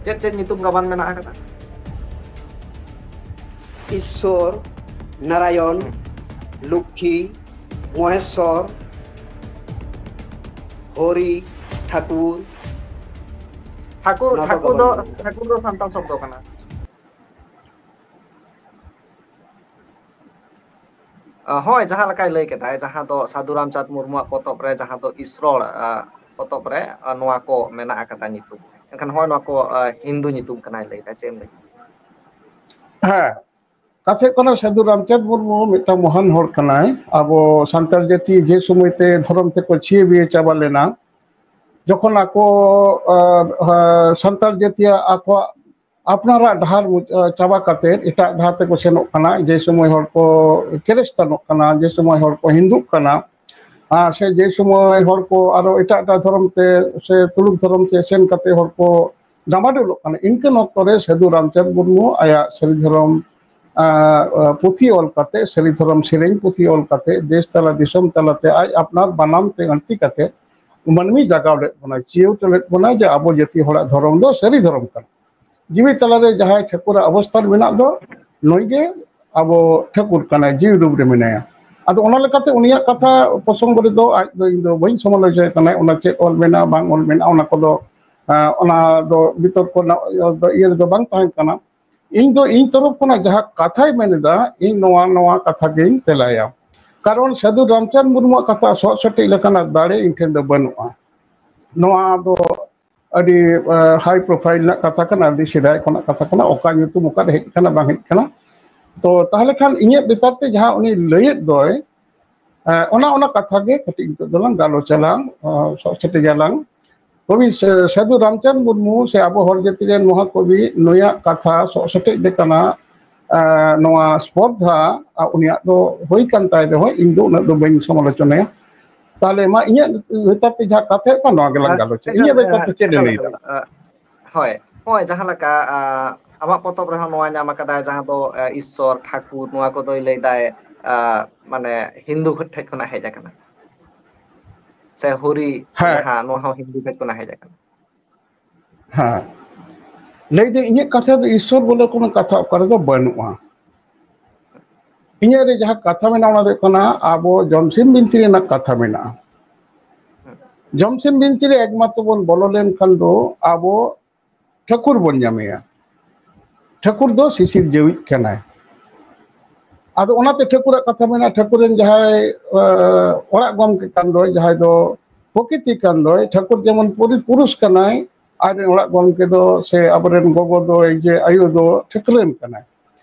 ᱪᱮᱫ ᱪᱮᱫ ᱧᱩᱛᱩᱢ ᱜᱟᱵᱟᱱ ᱢᱮᱱᱟᱜ ᱟᱠᱟᱫᱟ? ᱤᱥᱥᱚᱨ, ᱱᱟᱨᱟᱭᱚᱱ, ᱦᱩᱸ᱾ ᱞᱚᱠᱠᱷᱤ, ᱢᱚᱦᱮᱥᱥᱚᱨ, ᱦᱚᱨᱤ, ᱴᱷᱟᱠᱩᱨ᱾ ᱴᱷᱟᱠᱩᱨ, ᱱᱚᱣᱟ ᱠᱚ ᱴᱷᱟᱠᱩᱨ ᱜᱟᱵᱟᱱ ᱫᱚ, ᱢᱮᱱᱟᱜ ᱟᱠᱟᱫᱟ᱾ ᱴᱷᱟᱠᱩᱨ ᱫᱚ ᱥᱟᱱᱛᱟᱲ ᱥᱚᱵᱫᱚ ᱠᱟᱱᱟ᱾ ᱦᱳᱭ, ᱡᱟᱦᱟᱸ ᱞᱮᱠᱟᱭ ᱞᱟᱹᱭ ᱠᱮᱫᱟᱭ, ᱡᱟᱦᱟᱸ ᱫᱚ ᱥᱟᱹᱫᱷᱩ ᱨᱟᱢᱪᱟᱸᱫᱽ ᱢᱩᱨᱢᱩᱣᱟᱜ ᱯᱚᱛᱚᱵ ᱨᱮ, ᱡᱟᱦᱟᱸ ᱫᱚ ᱤᱥᱨᱚᱲ, ᱟ, ᱯᱚᱛᱚᱵ ᱨᱮ, ᱟ, ᱱᱚᱣᱟ ᱠᱚ ᱢᱮᱱᱟᱜ ᱟᱠᱟᱫᱟ ᱧᱩᱛᱩᱢ᱾ ᱮᱱᱠᱷᱟᱱ ᱦᱚᱸᱜᱼᱚᱭ ᱱᱚᱣᱟ ᱠᱚ, ᱟ, ᱦᱤᱱᱫᱩ ᱧᱩᱛᱩᱢ ᱠᱟᱱᱟᱭ ᱞᱟᱹᱭ ᱮᱫᱟ, ᱪᱮᱫ ᱮᱢ ᱞᱟᱹᱭ? ᱦᱮᱸ, ᱠᱟᱛᱷᱟ ᱦᱩᱭᱩᱜ ᱠᱟᱱᱟ, ᱥᱟᱹᱫᱷᱩ ᱨᱟᱢᱪᱟᱸᱫᱽ ᱢᱩᱨᱢᱩ ᱢᱤᱫᱴᱟᱝ ᱢᱚᱦᱟᱱ ᱦᱚᱲ ᱠᱟᱱᱟᱭ᱾ ᱟᱵᱚ ᱥᱟᱱᱛᱟᱲ ᱡᱟᱹᱛᱤ ᱡᱮ ᱥᱚᱢᱚᱭ ᱛᱮ ᱫᱷᱚᱨᱚᱢ ᱛᱮᱠᱚ ᱪᱷᱤᱭᱟᱹ ᱵᱤᱭᱟᱹ ᱪᱟᱵᱟ ᱞᱮᱱᱟ, ᱡᱚᱠᱷᱚᱱ ᱟᱠᱚ, ᱟ, ᱟ, ᱥᱟᱱᱛᱟᱲ ᱡᱟᱹᱛᱤᱭᱟᱜ ᱟᱠᱚᱣᱟᱜ ᱟᱯᱱᱟᱨᱟᱜ ᱰᱟᱦᱟᱨ ᱢᱩᱪ-, ᱟ, ᱪᱟᱵᱟ ᱠᱟᱛᱮ ᱮᱴᱟᱜ ᱰᱟᱦᱟᱨ ᱛᱮᱠᱚ ᱥᱮᱱᱚᱜ ᱠᱟᱱᱟ, ᱡᱮ ᱥᱚᱢᱚᱭ ᱦᱚᱲ ᱠᱚ ᱠᱷᱨᱤᱥᱴᱟᱱᱚᱜ ᱠᱟᱱᱟ, ᱡᱮ ᱥᱚᱢᱚᱭ ᱦᱚᱲ ᱠᱚ ᱦᱤᱱᱫᱩᱜ ᱠᱟᱱᱟ, ᱟᱨ ᱥᱮ ᱡᱮ ᱥᱚᱢᱚᱭ ᱦᱚᱲ ᱠᱚ ᱟᱨᱚ ᱮᱴᱟᱜ ᱮᱴᱟᱜ ᱫᱷᱚᱨᱚᱢ ᱛᱮ ᱥᱮ ᱛᱩᱲᱩᱠ ᱫᱷᱚᱨᱚᱢ ᱛᱮ ᱥᱮᱱ ᱠᱟᱛᱮ ᱦᱚᱲ ᱠᱚ ᱰᱟᱢᱟᱰᱳᱞᱚᱜ ᱠᱟᱱᱟ, ᱤᱱᱠᱟᱹᱱ ᱚᱠᱛᱚ ᱨᱮ ᱥᱟᱹᱫᱷᱩ ᱨᱟᱢᱪᱟᱸᱫᱽ ᱢᱩᱨᱢᱩ ᱟᱭᱟᱜ ᱥᱟᱹᱨᱤ ᱫᱷᱚᱨᱚᱢ ᱟᱸ, ᱟᱸ, ᱯᱩᱛᱷᱤ ᱚᱞ ᱠᱟᱛᱮ, ᱥᱟᱹᱨᱤ ᱫᱷᱚᱨᱚᱢ ᱥᱮᱨᱮᱧ ᱯᱩᱛᱷᱤ ᱚᱞ ᱠᱟᱛᱮ, ᱫᱮᱥ ᱛᱟᱞᱟ ᱫᱤᱥᱚᱢ ᱛᱟᱞᱟᱛᱮ ᱟᱡ ᱟᱯᱱᱟᱨ ᱵᱟᱱᱟᱢ ᱛᱮ ᱟᱹᱬᱛᱤ ᱠᱟᱛᱮ ᱢᱟᱹᱱᱢᱤ ᱡᱟᱜᱟᱣ ᱞᱮᱫ ᱵᱚᱱᱟᱭ, ᱪᱤᱭᱟᱹᱣᱴᱟᱹ ᱞᱮᱫ ᱵᱚᱱᱟᱭ ᱡᱮ ᱟᱵᱚ ᱡᱟᱹᱛᱤ ᱦᱚᱲᱟᱜ ᱫᱷᱚᱨᱚᱢ ᱫᱚ ᱥᱟᱹᱨᱤ ᱫᱷᱚᱨᱚᱢ ᱠᱟᱱᱟ᱾ ᱡᱤᱣᱤ ᱛᱟᱞᱟᱨᱮ ᱡᱟᱦᱟᱸᱭ ᱴᱷᱟᱹᱠᱩᱨᱟᱜ ᱚᱵᱚᱥᱛᱷᱟᱱ ᱢᱮᱱᱟᱜ ᱫᱚ, ᱱᱩᱭ ᱜᱮ ᱟᱵᱚ ᱴᱷᱟᱹᱠᱩᱨ ᱠᱟᱱᱟᱭ, ᱡᱤᱣᱤ ᱨᱩᱯ ᱨᱮ ᱢᱮᱱᱟᱭᱟ᱾ ᱟᱫᱚ ᱚᱱᱟ ᱞᱮᱠᱟᱛᱮ ᱩᱱᱤᱭᱟᱜ ᱠᱟᱛᱷᱟ ᱯᱨᱚᱥᱚᱝᱜᱚ ᱨᱮᱫᱚ ᱟᱡ ᱫᱚ, ᱤᱧ ᱫᱚ ᱵᱟᱹᱧ ᱥᱚᱢᱟᱞᱳᱪᱚᱱᱟᱭ ᱛᱟᱦᱮᱸᱫ, ᱚᱱᱟ ᱪᱮᱫ ᱚᱞ ᱢᱮᱱᱟᱜᱼᱟ, ᱵᱟᱝ ᱚᱞ ᱢᱮᱱᱟᱜᱼᱟ, ᱚᱱᱟ ᱠᱚᱫᱚ, ᱟᱸ, ᱚᱱᱟ ᱫᱚ ᱵᱤᱛᱚᱨᱠᱚ ᱨᱮᱱᱟᱜ ᱤᱭᱟᱹ ᱫᱚ, ᱤᱭᱟᱹ ᱨᱮᱫᱚ ᱵᱟᱝ ᱛᱟᱦᱮᱸ ᱠᱟᱱᱟ᱾ ᱤᱧ ᱫᱚ ᱤᱧ ᱛᱚᱨᱚᱯ ᱠᱷᱚᱱᱟᱜ ᱡᱟᱦᱟᱸ ᱠᱟᱛᱷᱟᱭ ᱢᱮᱱ ᱮᱫᱟ, ᱤᱧ ᱱᱚᱣᱟ, ᱱᱚᱣᱟ ᱠᱟᱛᱷᱟ ᱜᱤᱧ ᱛᱮᱞᱟᱭᱟ᱾ ᱠᱟᱨᱚᱱ ᱥᱟᱹᱫᱷᱩ ᱨᱟᱢᱪᱟᱸᱫᱽ ᱢᱩᱨᱢᱩᱣᱟᱜ ᱠᱟᱛᱷᱟ ᱥᱚᱜ ᱥᱮᱴᱮᱡ ᱞᱮᱠᱟᱱᱟᱜ ᱫᱟᱲᱮ ᱤᱧ ᱴᱷᱮᱱ ᱫᱚ ᱵᱟᱹᱱᱩᱜᱼᱟ᱾ ᱱᱚᱣᱟ ᱫᱚ ᱟᱹᱰᱤ, ᱟ, high profile ᱨᱮᱱᱟᱜ ᱠᱟᱛᱷᱟ ᱠᱟᱱᱟ, ᱟᱹᱰᱤ ᱥᱮᱫᱟᱭ ᱠᱷᱚᱱᱟᱜ ᱠᱟᱛᱷᱟ ᱠᱟᱱᱟ, ᱚᱠᱟ ᱧᱩᱛᱩᱢ ᱚᱠᱟᱨᱮ ᱦᱮᱡ ᱟᱠᱟᱱᱟ ᱵᱟᱝ ᱦᱮᱡ ᱟᱠᱟᱱᱟ᱾ ᱛᱚ ᱛᱟᱦᱚᱞᱮ ᱠᱷᱟᱱ ᱤᱧᱟᱹᱜ ᱵᱮᱯᱟᱨ ᱛᱮ ᱡᱟᱦᱟᱸ ᱩᱱᱤ ᱞᱟᱹᱭᱮᱫ ᱫᱚᱭ, ᱮ, ᱚᱱᱟ, ᱚᱱᱟ ᱠᱟᱛᱷᱟ ᱜᱮ ᱠᱟᱹᱴᱤᱡ ᱱᱤᱛᱚᱜ ᱫᱚᱞᱟᱝ ᱜᱟᱞᱚᱪ ᱟᱞᱟᱝ, ᱚ, ᱥᱚᱜ ᱥᱮᱴᱮᱡ ᱟᱞᱟᱝ᱾ ᱠᱚᱵᱤ ᱥᱮ-, ᱥᱟᱹᱫᱷᱩ ᱨᱟᱢᱪᱟᱸᱫᱽ ᱢᱩᱨᱢᱩ ᱥᱮ ᱟᱵᱚ ᱦᱚᱲ ᱡᱟᱹᱛᱤ ᱨᱮᱱ ᱢᱚᱦᱟᱠᱚᱵᱤ, ᱱᱩᱭᱟᱜ ᱠᱟᱛᱷᱟ ᱥᱚᱜ ᱥᱮᱴᱮᱡ ᱞᱮᱠᱟᱱᱟᱜ, ᱮ, ᱱᱚᱣᱟ ᱥᱯᱚᱨᱫᱷᱟ, ᱟ, ᱩᱱᱤᱭᱟᱜ ᱫᱚ ᱦᱩᱭ ᱠᱟᱱ ᱛᱟᱭ ᱨᱮᱦᱚᱸ, ᱤᱧ ᱫᱚ ᱩᱱᱟᱹᱜ ᱫᱚ ᱵᱟᱹᱧ ᱥᱚᱢᱟᱞᱳᱪᱚᱱᱟᱭᱟ᱾ ᱛᱟᱦᱚᱞᱮ ᱢᱟ ᱤᱧᱟᱹᱜ ᱵᱷᱮᱛᱟᱨ ᱛᱮ ᱡᱟᱦᱟᱸ ᱠᱟᱛᱷᱟ ᱦᱩᱭᱩᱜ ᱠᱟᱱᱟ, ᱱᱚᱣᱟ ᱜᱮᱞᱟᱝ ᱟ, ᱜᱟᱞᱚᱪᱟ᱾ ᱮᱠᱟᱞ, ᱤᱧᱟᱹᱜ ᱵᱷᱮᱛᱟᱨ ᱮ, ᱛᱮ ᱪᱮᱫ ᱮ ᱮᱠᱟᱞ, ᱞᱟᱹᱭ ᱮᱫᱟ? ᱮᱠᱟᱞ, ᱟ, ᱦᱳᱭ, ᱦᱳᱭ, ᱡᱟᱦᱟᱸ ᱞᱮᱠᱟ, ᱟ, ᱟᱢᱟᱜ ᱯᱚᱛᱚᱵ ᱨᱮᱦᱚᱸ ᱱᱚᱣᱟ ᱧᱟᱢ ᱟᱠᱟᱫᱟᱭ, ᱡᱟᱦᱟᱸ ᱫᱚ, ᱟ, ᱤᱥᱥᱚᱨ, ᱴᱷᱟᱹᱠᱩᱨ, ᱱᱚᱣᱟ ᱠᱚᱫᱚᱭ ᱞᱟᱹᱭ ᱫᱟᱭ, ᱟ, ᱢᱟᱱᱮ ᱦᱤᱱᱫᱩ ᱴᱷᱮᱡ ᱠᱷᱚᱱᱟᱜ ᱦᱮᱡ ᱟᱠᱟᱱᱟ᱾ ᱥᱮ ᱦᱚᱨᱤ, ᱦᱮᱸ᱾ ᱡᱟᱦᱟᱸ, ᱱᱚᱣᱟ ᱦᱚᱸ ᱦᱤᱱᱫᱩ ᱴᱷᱮᱡ ᱠᱷᱚᱱᱟᱜ ᱦᱮᱡ ᱟᱠᱟᱱᱟ᱾ ᱦᱮᱸ᱾ ᱞᱟᱹᱭ ᱫᱟᱹᱧ, ᱤᱧᱟᱹᱜ ᱠᱟᱛᱷᱟ ᱫᱚ ᱤᱥᱥᱚᱨ ᱵᱚᱞᱮ ᱠᱳᱱᱳ ᱠᱟᱛᱷᱟ ᱚᱠᱟ ᱨᱮᱫᱚ ᱵᱟᱹᱱᱩᱜᱼᱟ᱾ ᱤᱧᱟᱹᱜ ᱨᱮ ᱡᱟᱦᱟᱸ ᱠᱟᱛᱷᱟ ᱢᱮᱱᱟᱜᱼᱟ, ᱚᱱᱟ ᱫᱚ ᱦᱩᱭᱩᱜ ᱠᱟᱱᱟ ᱟᱵᱚ ᱡᱚᱢᱥᱤᱢ ᱵᱤᱱᱛᱤ ᱨᱮᱱᱟᱜ ᱠᱟᱛᱷᱟ ᱢᱮᱱᱟᱜᱼᱟ᱾ ᱦᱮᱸ᱾ ᱡᱚᱢᱥᱤᱢ ᱵᱤᱱᱛᱤ ᱨᱮ ᱮᱠᱢᱟᱛᱨᱚ ᱵᱚᱱ ᱵᱚᱞᱚ ᱞᱮᱱᱠᱷᱟᱱ ᱫᱚ ᱟᱵᱚ ᱴᱷᱟᱹᱠᱩᱨ ᱵᱚᱱ ᱧᱟᱢᱮᱭᱟ᱾ ᱴᱷᱟᱹᱠᱩᱨ ᱫᱚ ᱥᱤᱥᱤᱨ ᱡᱟᱹᱣᱤᱡ ᱠᱟᱱᱟᱭ᱾ ᱟᱫᱚ ᱚᱱᱟᱛᱮ ᱴᱷᱟᱹᱠᱩᱨᱟᱜ ᱠᱟᱛᱷᱟ ᱢᱮᱱᱟᱜᱼᱟ, ᱴᱷᱟᱹᱠᱩᱨ ᱨᱮᱱ ᱡᱟᱦᱟᱸᱭ, ᱮ, ᱚᱲᱟᱜ ᱜᱚᱢᱠᱮ ᱠᱟᱱ ᱫᱚᱭ, ᱡᱟᱦᱟᱸᱭ ᱫᱚ ᱯᱨᱚᱠᱤᱛᱤ ᱠᱟᱱ ᱫᱚᱭ, ᱴᱷᱟᱹᱠᱩᱨ ᱡᱮᱢᱚᱱ ᱯᱩᱨᱤ ᱯᱩᱨᱩᱥ ᱠᱟᱱᱟᱭ, ᱟᱡ ᱨᱮᱱ ᱚᱲᱟᱜ ᱜᱚᱢᱠᱮ ᱫᱚ ᱥᱮ ᱟᱵᱚᱨᱮᱱ ᱜᱚᱜᱚ ᱫᱚᱭ ᱡᱮ ᱟᱭᱳ ᱫᱚ ᱴᱷᱟᱹᱠᱨᱟᱹᱱ ᱠᱟᱱᱟᱭ᱾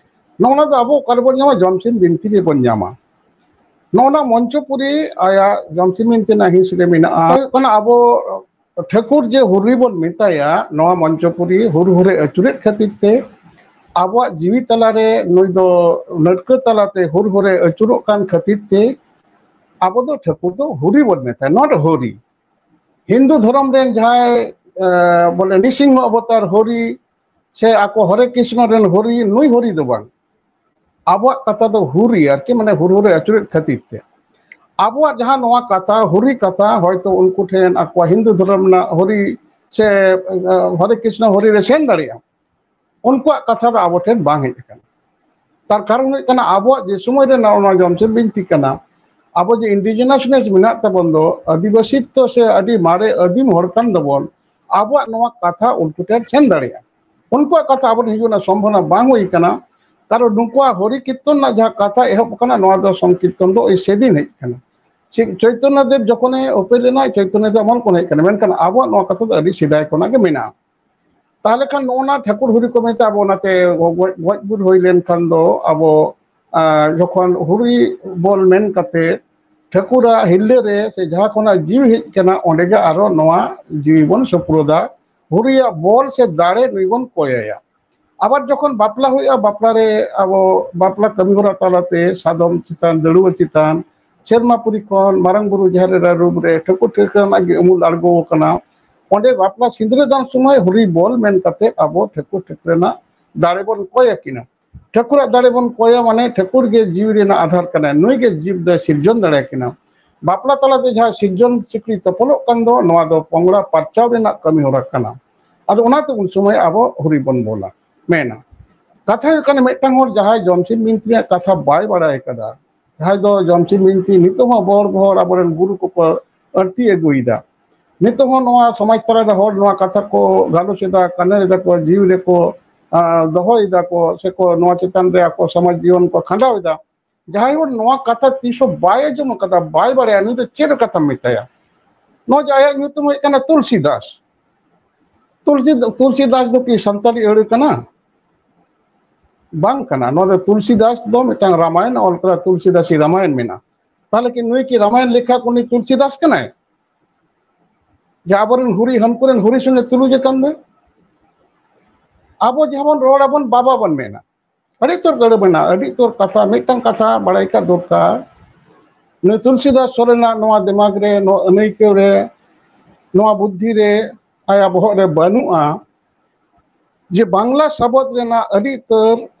ᱱᱚᱜᱼᱚ ᱱᱚᱣᱟ ᱫᱚ ᱟᱵᱚ ᱚᱠᱟ ᱨᱮᱵᱚᱱ ᱧᱟᱢᱟ? ᱡᱚᱢᱥᱤᱢ ᱵᱤᱱᱛᱤ ᱨᱮᱵᱚᱱ ᱧᱟᱢᱟ᱾ ᱱᱚᱜᱼᱚ ᱱᱚᱣᱟ ᱢᱚᱧᱪᱚᱯᱩᱨᱤ ᱟᱭᱟᱜ ᱡᱚᱢᱥᱤᱢ ᱵᱤᱱᱛᱤ ᱨᱮᱱᱟᱜ ᱦᱤᱸᱥ ᱨᱮ ᱢᱮᱱᱟᱜᱼᱟ᱾ ᱦᱩᱭᱩᱜ ᱠᱟᱱᱟ, ᱟᱵᱚ ᱴᱷᱟᱹᱠᱩᱨ ᱡᱮ ᱦᱚᱨᱤ ᱵᱚᱱ ᱢᱮᱛᱟᱭᱟ, ᱱᱚᱣᱟ ᱢᱚᱧᱪᱚᱯᱩᱨᱤ ᱦᱩᱨ ᱦᱩᱨᱮ ᱟᱹᱪᱩᱨᱮᱫ ᱠᱷᱟᱹᱛᱤᱨ ᱛᱮ, ᱟᱵᱚᱣᱟᱜ ᱡᱤᱣᱤ ᱛᱟᱞᱟᱨᱮ ᱱᱩᱭ ᱫᱚ ᱱᱟᱹᱴᱠᱟᱹ ᱛᱟᱞᱟᱛᱮ ᱦᱩᱨ ᱦᱩᱨᱮ ᱟᱹᱪᱩᱨᱚᱜ ᱠᱟᱱ ᱠᱷᱟᱹᱛᱤᱨ ᱛᱮ, ᱟᱵᱚ ᱫᱚ ᱴᱷᱟᱹᱠᱩᱨ ᱫᱚ ᱦᱚᱨᱤ ᱵᱚᱱ ᱢᱮᱛᱟᱭᱟ, not ᱦᱚᱨᱤ᱾ ᱦᱤᱱᱫᱩ ᱫᱷᱚᱨᱚᱢ ᱨᱮᱱ ᱡᱟᱦᱟᱸᱭ, ᱮ, ᱵᱚᱞᱮ ᱱᱤᱥᱤᱝᱦᱚ ᱚᱵᱚᱛᱟᱨ ᱦᱚᱨᱤ ᱥᱮ ᱟᱠᱚ ᱦᱚᱨᱮ ᱠᱨᱤᱥᱱᱚ ᱨᱮᱱ ᱦᱚᱨᱤ, ᱱᱩᱭ ᱦᱚᱨᱤ ᱫᱚ ᱵᱟᱝ᱾ ᱟᱵᱚᱣᱟᱜ ᱠᱟᱛᱷᱟ ᱫᱚ ᱦᱩᱨᱤ ᱟᱨᱠᱤ, ᱢᱟᱱᱮ ᱦᱩᱨᱦᱩᱨᱮ ᱟᱹᱪᱩᱨᱮᱫ ᱠᱷᱟᱹᱛᱤᱨ ᱛᱮ ᱟᱵᱚᱣᱟᱜ ᱡᱟᱦᱟᱸ ᱱᱚᱣᱟ ᱠᱟᱛᱷᱟ, ᱦᱩᱨᱤ ᱠᱟᱛᱷᱟ, ᱦᱚᱭᱛᱳ ᱩᱱᱠᱩ ᱴᱷᱮᱱ ᱟᱠᱚᱣᱟᱜ ᱦᱤᱱᱫᱩ ᱫᱷᱚᱨᱚᱢ ᱨᱮᱱᱟᱜ ᱦᱩᱨᱤ ᱥᱮ ᱦᱚᱨᱮ ᱠᱨᱤᱥᱱᱚ ᱦᱩᱨᱤ ᱨᱮ ᱥᱮᱱ ᱫᱟᱲᱮᱭᱟᱜᱼᱟ, ᱩᱱᱠᱩᱣᱟᱜ ᱠᱟᱛᱷᱟ ᱫᱚ ᱟᱵᱚ ᱴᱷᱮᱱ ᱵᱟᱝ ᱦᱮᱡ ᱟᱠᱟᱱᱟ᱾ ᱛᱟᱨ ᱠᱟᱨᱚᱱ ᱦᱩᱭᱩᱜ ᱠᱟᱱᱟ, ᱟᱵᱚᱣᱟᱜ ᱡᱮ ᱥᱚᱢᱚᱭ ᱨᱮ ᱱᱚᱣᱟ ᱡᱚᱢᱥᱤᱢ ᱵᱤᱱᱛᱤ ᱠᱟᱱᱟ, ᱟᱵᱚ ᱡᱮ ᱤᱱᱰᱤᱡᱤᱱᱟᱥᱱᱮᱥ ᱢᱮᱱᱟᱜ ᱛᱟᱵᱚᱱ ᱫᱚ, ᱟᱹᱫᱤᱵᱟᱹᱥᱤᱛᱛᱚ ᱥᱮ ᱟᱹᱰᱤ ᱢᱟᱨᱮ ᱟᱹᱫᱤᱢ ᱦᱚᱲ ᱠᱟᱱ ᱫᱟᱵᱚᱱ, ᱟᱵᱚᱣᱟᱜ ᱱᱚᱣᱟ ᱠᱟᱛᱷᱟ ᱩᱱᱠᱩ ᱴᱷᱮᱱ ᱥᱮᱱ ᱫᱟᱲᱮᱭᱟᱜᱼᱟ᱾ ᱩᱱᱠᱩᱣᱟᱜ ᱠᱟᱛᱷᱟ ᱟᱵᱚ ᱴᱷᱮᱱ ᱦᱤᱡᱩᱜ ᱨᱮᱱᱟᱜ ᱥᱚᱢᱵᱷᱚᱵᱚᱱᱟ ᱵᱟᱝ ᱦᱩᱭ ᱟᱠᱟᱱᱟ᱾ ᱠᱟᱨᱚᱱ ᱱᱩᱠᱩᱣᱟᱜ ᱦᱚᱨᱤ ᱠᱤᱨᱛᱚᱱ ᱨᱮᱱᱟᱜ ᱡᱟᱦᱟᱸ ᱠᱟᱛᱷᱟ ᱮᱦᱚᱵ ᱟᱠᱟᱱᱟ, ᱱᱚᱣᱟ ᱫᱚ ᱥᱚᱝᱠᱤᱨᱛᱚᱱ ᱫᱚ ᱳᱭ ᱥᱮᱫᱤᱱ ᱦᱮᱡ ᱟᱠᱟᱱᱟ᱾ ᱪᱮᱫ ᱪᱳᱭᱛᱚᱱᱭᱚ ᱫᱮᱵ ᱡᱚᱠᱷᱚᱱᱮ ᱩᱯᱮᱞ ᱞᱮᱱᱟ, ᱪᱳᱭᱛᱚᱱᱭᱚ ᱫᱮᱵ ᱟᱢᱚᱞ ᱠᱷᱚᱱ ᱦᱮᱡ ᱟᱠᱟᱱᱟ, ᱢᱮᱱᱠᱷᱟᱱ ᱟᱵᱚᱣᱟᱜ ᱱᱚᱣᱟ ᱠᱟᱛᱷᱟ ᱫᱚ ᱟᱹᱰᱤ ᱥᱮᱫᱟᱭ ᱠᱷᱚᱱᱟᱜ ᱜᱮ ᱢᱮᱱᱟᱜᱼᱟ᱾ ᱛᱟᱦᱚᱞᱮ ᱠᱷᱟᱱ ᱱᱚᱜᱼᱚ ᱱᱟ ᱴᱷᱟᱹᱠᱩᱨ ᱦᱩᱨᱤ ᱠᱚ ᱢᱮᱛᱟᱜᱼᱟ, ᱟᱵᱚ ᱚᱱᱟᱛᱮ ᱜᱚᱡ, ᱜᱚᱡ ᱜᱩᱨ ᱦᱩᱭ ᱞᱮᱱᱠᱷᱟᱱ ᱫᱚ ᱟᱵᱚ, ᱟᱨ ᱡᱚᱠᱷᱚᱱ ᱦᱩᱨᱤ ᱵᱚᱞ ᱢᱮᱱ ᱠᱟᱛᱮ ᱴᱷᱟᱹᱠᱩᱨᱟᱜ ᱦᱤᱨᱞᱟᱹ ᱨᱮ ᱥᱮ ᱡᱟᱦᱟᱸ ᱠᱷᱚᱱᱟᱜ ᱡᱤᱣᱤ ᱦᱮᱡ ᱠᱟᱱᱟ, ᱚᱸᱰᱮ ᱜᱮ ᱟᱨᱚ ᱱᱚᱣᱟ ᱡᱤᱣᱤ ᱵᱚᱱ ᱥᱩᱯᱨᱩᱫᱟ, ᱦᱩᱨᱤᱭᱟᱜ ᱵᱚᱞ ᱥᱮ ᱫᱟᱲᱮ ᱱᱩᱭ ᱵᱚᱱ ᱠᱚᱭ ᱟᱭᱟ᱾ ᱟᱵᱟᱨ ᱡᱚᱠᱷᱚᱱ ᱵᱟᱯᱞᱟ ᱦᱩᱭᱩᱜᱼᱟ, ᱵᱟᱯᱞᱟ ᱨᱮ ᱟᱵᱚ ᱵᱟᱯᱞᱟ ᱠᱟᱹᱢᱤ ᱦᱚᱨᱟ ᱛᱟᱞᱟᱛᱮ ᱥᱟᱫᱚᱢ ᱪᱮᱛᱟᱱ, ᱫᱟᱹᱲᱩᱣᱟᱹ ᱪᱮᱛᱟᱱ, ᱥᱮᱨᱢᱟ ᱯᱩᱨᱤ ᱠᱷᱚᱱ ᱢᱟᱨᱟᱝ ᱵᱩᱨᱩ ᱡᱟᱦᱮᱨ ᱮᱨᱟ ᱨᱩᱯ ᱨᱮ ᱴᱷᱟᱹᱠᱩᱨ ᱴᱷᱟᱹᱠᱨᱟᱹᱱᱟᱜ ᱜᱮ ᱩᱢᱩᱞ ᱟᱬᱜᱚ ᱟᱠᱟᱱᱟ᱾ ᱚᱸᱰᱮ ᱵᱟᱯᱞᱟ ᱥᱤᱸᱫᱽᱨᱟᱹ ᱫᱟᱱ ᱥᱚᱢᱚᱭ ᱦᱩᱨᱤ ᱵᱚᱞ ᱢᱮᱱ ᱠᱟᱛᱮ ᱟᱵᱚ ᱴᱷᱟᱹᱠᱩᱨ ᱴᱷᱟᱹᱠᱨᱟᱹᱱᱟᱜ ᱫᱟᱲᱮ ᱵᱚᱱ ᱠᱚᱭ ᱟᱹᱠᱤᱱᱟ᱾ ᱴᱷᱟᱹᱠᱩᱨᱟᱜ ᱫᱟᱲᱮ ᱵᱚᱱ ᱠᱚᱭᱟ, ᱢᱟᱱᱮ ᱴᱷᱟᱹᱠᱩᱨ ᱜᱮ ᱡᱤᱣᱤ ᱨᱮᱱᱟᱜ ᱟᱫᱷᱟᱨ ᱠᱟᱱᱟᱭ, ᱱᱩᱭ ᱜᱮ ᱡᱤᱵᱽ ᱫᱚᱭ ᱥᱤᱨᱡᱚᱱ ᱫᱟᱲᱮᱭᱟᱠᱤᱱᱟ᱾ ᱵᱟᱯᱞᱟ ᱛᱟᱞᱟᱛᱮ ᱡᱟᱦᱟᱸ ᱥᱤᱨᱡᱚᱱ ᱥᱤᱠᱲᱤ ᱛᱚᱯᱚᱞᱚᱜ ᱠᱟᱱ ᱫᱚ, ᱱᱚᱣᱟ ᱫᱚ ᱯᱚᱝᱲᱟ ᱯᱟᱨᱪᱟᱣ ᱨᱮᱱᱟᱜ ᱠᱟᱹᱢᱤ ᱦᱚᱨᱟ ᱠᱟᱱᱟ᱾ ᱟᱫᱚ ᱚᱱᱟᱛᱮ ᱩᱱ ᱥᱚᱢᱚᱭ ᱟᱵᱚ ᱦᱩᱨᱤ ᱵᱚᱱ ᱵᱚᱞᱟ᱾ ᱢᱮᱱᱟ, ᱠᱟᱛᱷᱟ ᱦᱩᱭᱩᱜ ᱠᱟᱱᱟ, ᱢᱤᱫᱴᱟᱝ ᱦᱚᱲ ᱡᱟᱦᱟᱸᱭ ᱡᱚᱢᱥᱤᱢ ᱵᱤᱱᱛᱤ ᱨᱮᱭᱟᱜ ᱠᱟᱛᱷᱟ ᱵᱟᱭ ᱵᱟᱲᱟᱭ ᱠᱟᱫᱟ, ᱡᱟᱦᱟᱸᱭ ᱫᱚ ᱡᱚᱢᱥᱤᱢ ᱵᱤᱱᱛᱤ ᱱᱤᱛᱚᱜ ᱦᱚᱸ ᱵᱚᱦᱚᱲ ᱵᱚᱦᱚᱲ ᱟᱵᱚᱨᱮᱱ ᱜᱩᱨᱩ ᱠᱚᱠᱚ ᱟᱹᱲᱛᱤ ᱟᱹᱜᱩᱭᱮᱫᱟ, ᱱᱤᱛᱚᱜ ᱦᱚᱸ ᱱᱚᱣᱟ ᱥᱚᱢᱟᱡᱽ ᱛᱟᱞᱟ ᱨᱮ ᱦᱚᱲ ᱱᱚᱣᱟ ᱠᱟᱛᱷᱟ ᱠᱚ ᱜᱟᱞᱚᱪ ᱮᱫᱟ, ᱠᱟᱱᱮᱲ ᱮᱫᱟ ᱠᱚ, ᱡᱤᱣᱤ ᱨᱮᱠᱚ, ᱟᱸ, ᱫᱚᱦᱚᱭ ᱮᱫᱟ ᱠᱚ, ᱥᱮᱠᱚ ᱱᱚᱣᱟ ᱪᱮᱛᱟᱱ ᱨᱮ ᱟᱠᱚ ᱥᱚᱢᱟᱡᱽ ᱡᱤᱭᱚᱱ ᱠᱚ ᱠᱷᱟᱸᱰᱟᱣ ᱮᱫᱟ᱾ ᱡᱟᱦᱟᱸᱭ ᱦᱚᱲ ᱱᱚᱣᱟ ᱠᱟᱛᱷᱟ ᱛᱤᱥ ᱦᱚᱸ ᱵᱟᱭ ᱟᱸᱡᱚᱢ ᱟᱠᱟᱫᱟ, ᱵᱟᱭ ᱵᱟᱲᱟᱭᱟ, ᱱᱩᱭ ᱫᱚ ᱪᱮᱫ ᱠᱟᱛᱷᱟᱢ ᱢᱮᱛᱟᱭᱟ? ᱱᱚᱜᱼᱚᱭ ᱡᱮ ᱟᱭᱟᱜ ᱧᱩᱛᱩᱢ ᱦᱩᱭᱩᱜ ᱠᱟᱱᱟ ᱛᱩᱞᱥᱤ ᱫᱟᱥ᱾ ᱛᱩᱞᱥᱤ, ᱛᱩᱞᱥᱤ ᱫᱟᱥ ᱫᱚ ᱠᱤ ᱥᱟᱱᱛᱟᱲᱤ ᱟᱹᱲᱟᱹ ᱠᱟᱱᱟ? ᱵᱟᱝ ᱠᱟᱱᱟ᱾ ᱱᱚᱣᱟ ᱫᱚ ᱛᱩᱞᱥᱤ ᱫᱟᱥ ᱫᱚ ᱢᱤᱫᱴᱟᱝ ᱨᱟᱢᱟᱭᱚᱱ ᱚᱞ ᱠᱟᱫᱟ, ᱛᱩᱞᱥᱤ ᱫᱟᱥᱤ ᱨᱟᱢᱟᱭᱚᱱ ᱢᱮᱱᱟᱜᱼᱟ᱾ ᱛᱟᱦᱚᱞᱮ ᱠᱤ ᱱᱩᱭ ᱠᱤ ᱨᱟᱢᱟᱭᱚᱱ ᱞᱮᱠᱷᱟᱠ ᱩᱱᱤ ᱛᱩᱞᱥᱤ ᱫᱟᱥ ᱠᱟᱱᱟᱭ? ᱡᱮ ᱟᱵᱚᱨᱮᱱ ᱦᱩᱨᱤ, ᱦᱟᱱᱠᱩᱨᱮᱱ ᱦᱩᱨᱤ ᱥᱚᱸᱜᱮ ᱛᱩᱞᱩᱡ ᱟᱠᱟᱱ ᱫᱚᱭ? ᱟᱵᱚ ᱡᱟᱦᱟᱸ ᱵᱚᱱ ᱨᱚᱲ ᱟᱵᱚᱱ, ᱵᱟᱵᱟ ᱵᱚᱱ ᱢᱮᱱᱟ᱾ ᱟᱹᱰᱤ ᱩᱛᱟᱹᱨ ᱟᱹᱲᱟᱹ ᱢᱮᱱᱟᱜᱼᱟ, ᱟᱹᱰᱤ ᱩᱛᱟᱹᱨ ᱠᱟᱛᱷᱟ, ᱢᱤᱫᱴᱟᱝ ᱠᱟᱛᱷᱟ ᱵᱟᱲᱟᱭ ᱠᱟᱜ ᱫᱚᱨᱠᱟᱨ᱾ ᱱᱩᱭ ᱛᱩᱞᱥᱤᱫᱟᱥ ᱥᱚᱨᱮᱱᱟᱜ ᱱᱚᱣᱟ ᱫᱤᱢᱟᱜᱽ ᱨᱮ, ᱱᱚᱣᱟ ᱟᱹᱱᱟᱹᱭᱠᱟᱹᱣ ᱨᱮ, ᱱᱚᱣᱟ ᱵᱩᱫᱽᱫᱷᱤ ᱨᱮ, ᱟᱭᱟᱜ ᱵᱚᱦᱚᱜ ᱨᱮ ᱵᱟᱹᱱᱩᱜᱼᱟ ᱡᱮ ᱵᱟᱝᱞᱟ ᱥᱟᱵᱚᱫ ᱨᱮᱱᱟᱜ ᱟᱹᱰᱤ ᱩᱛᱟᱹᱨ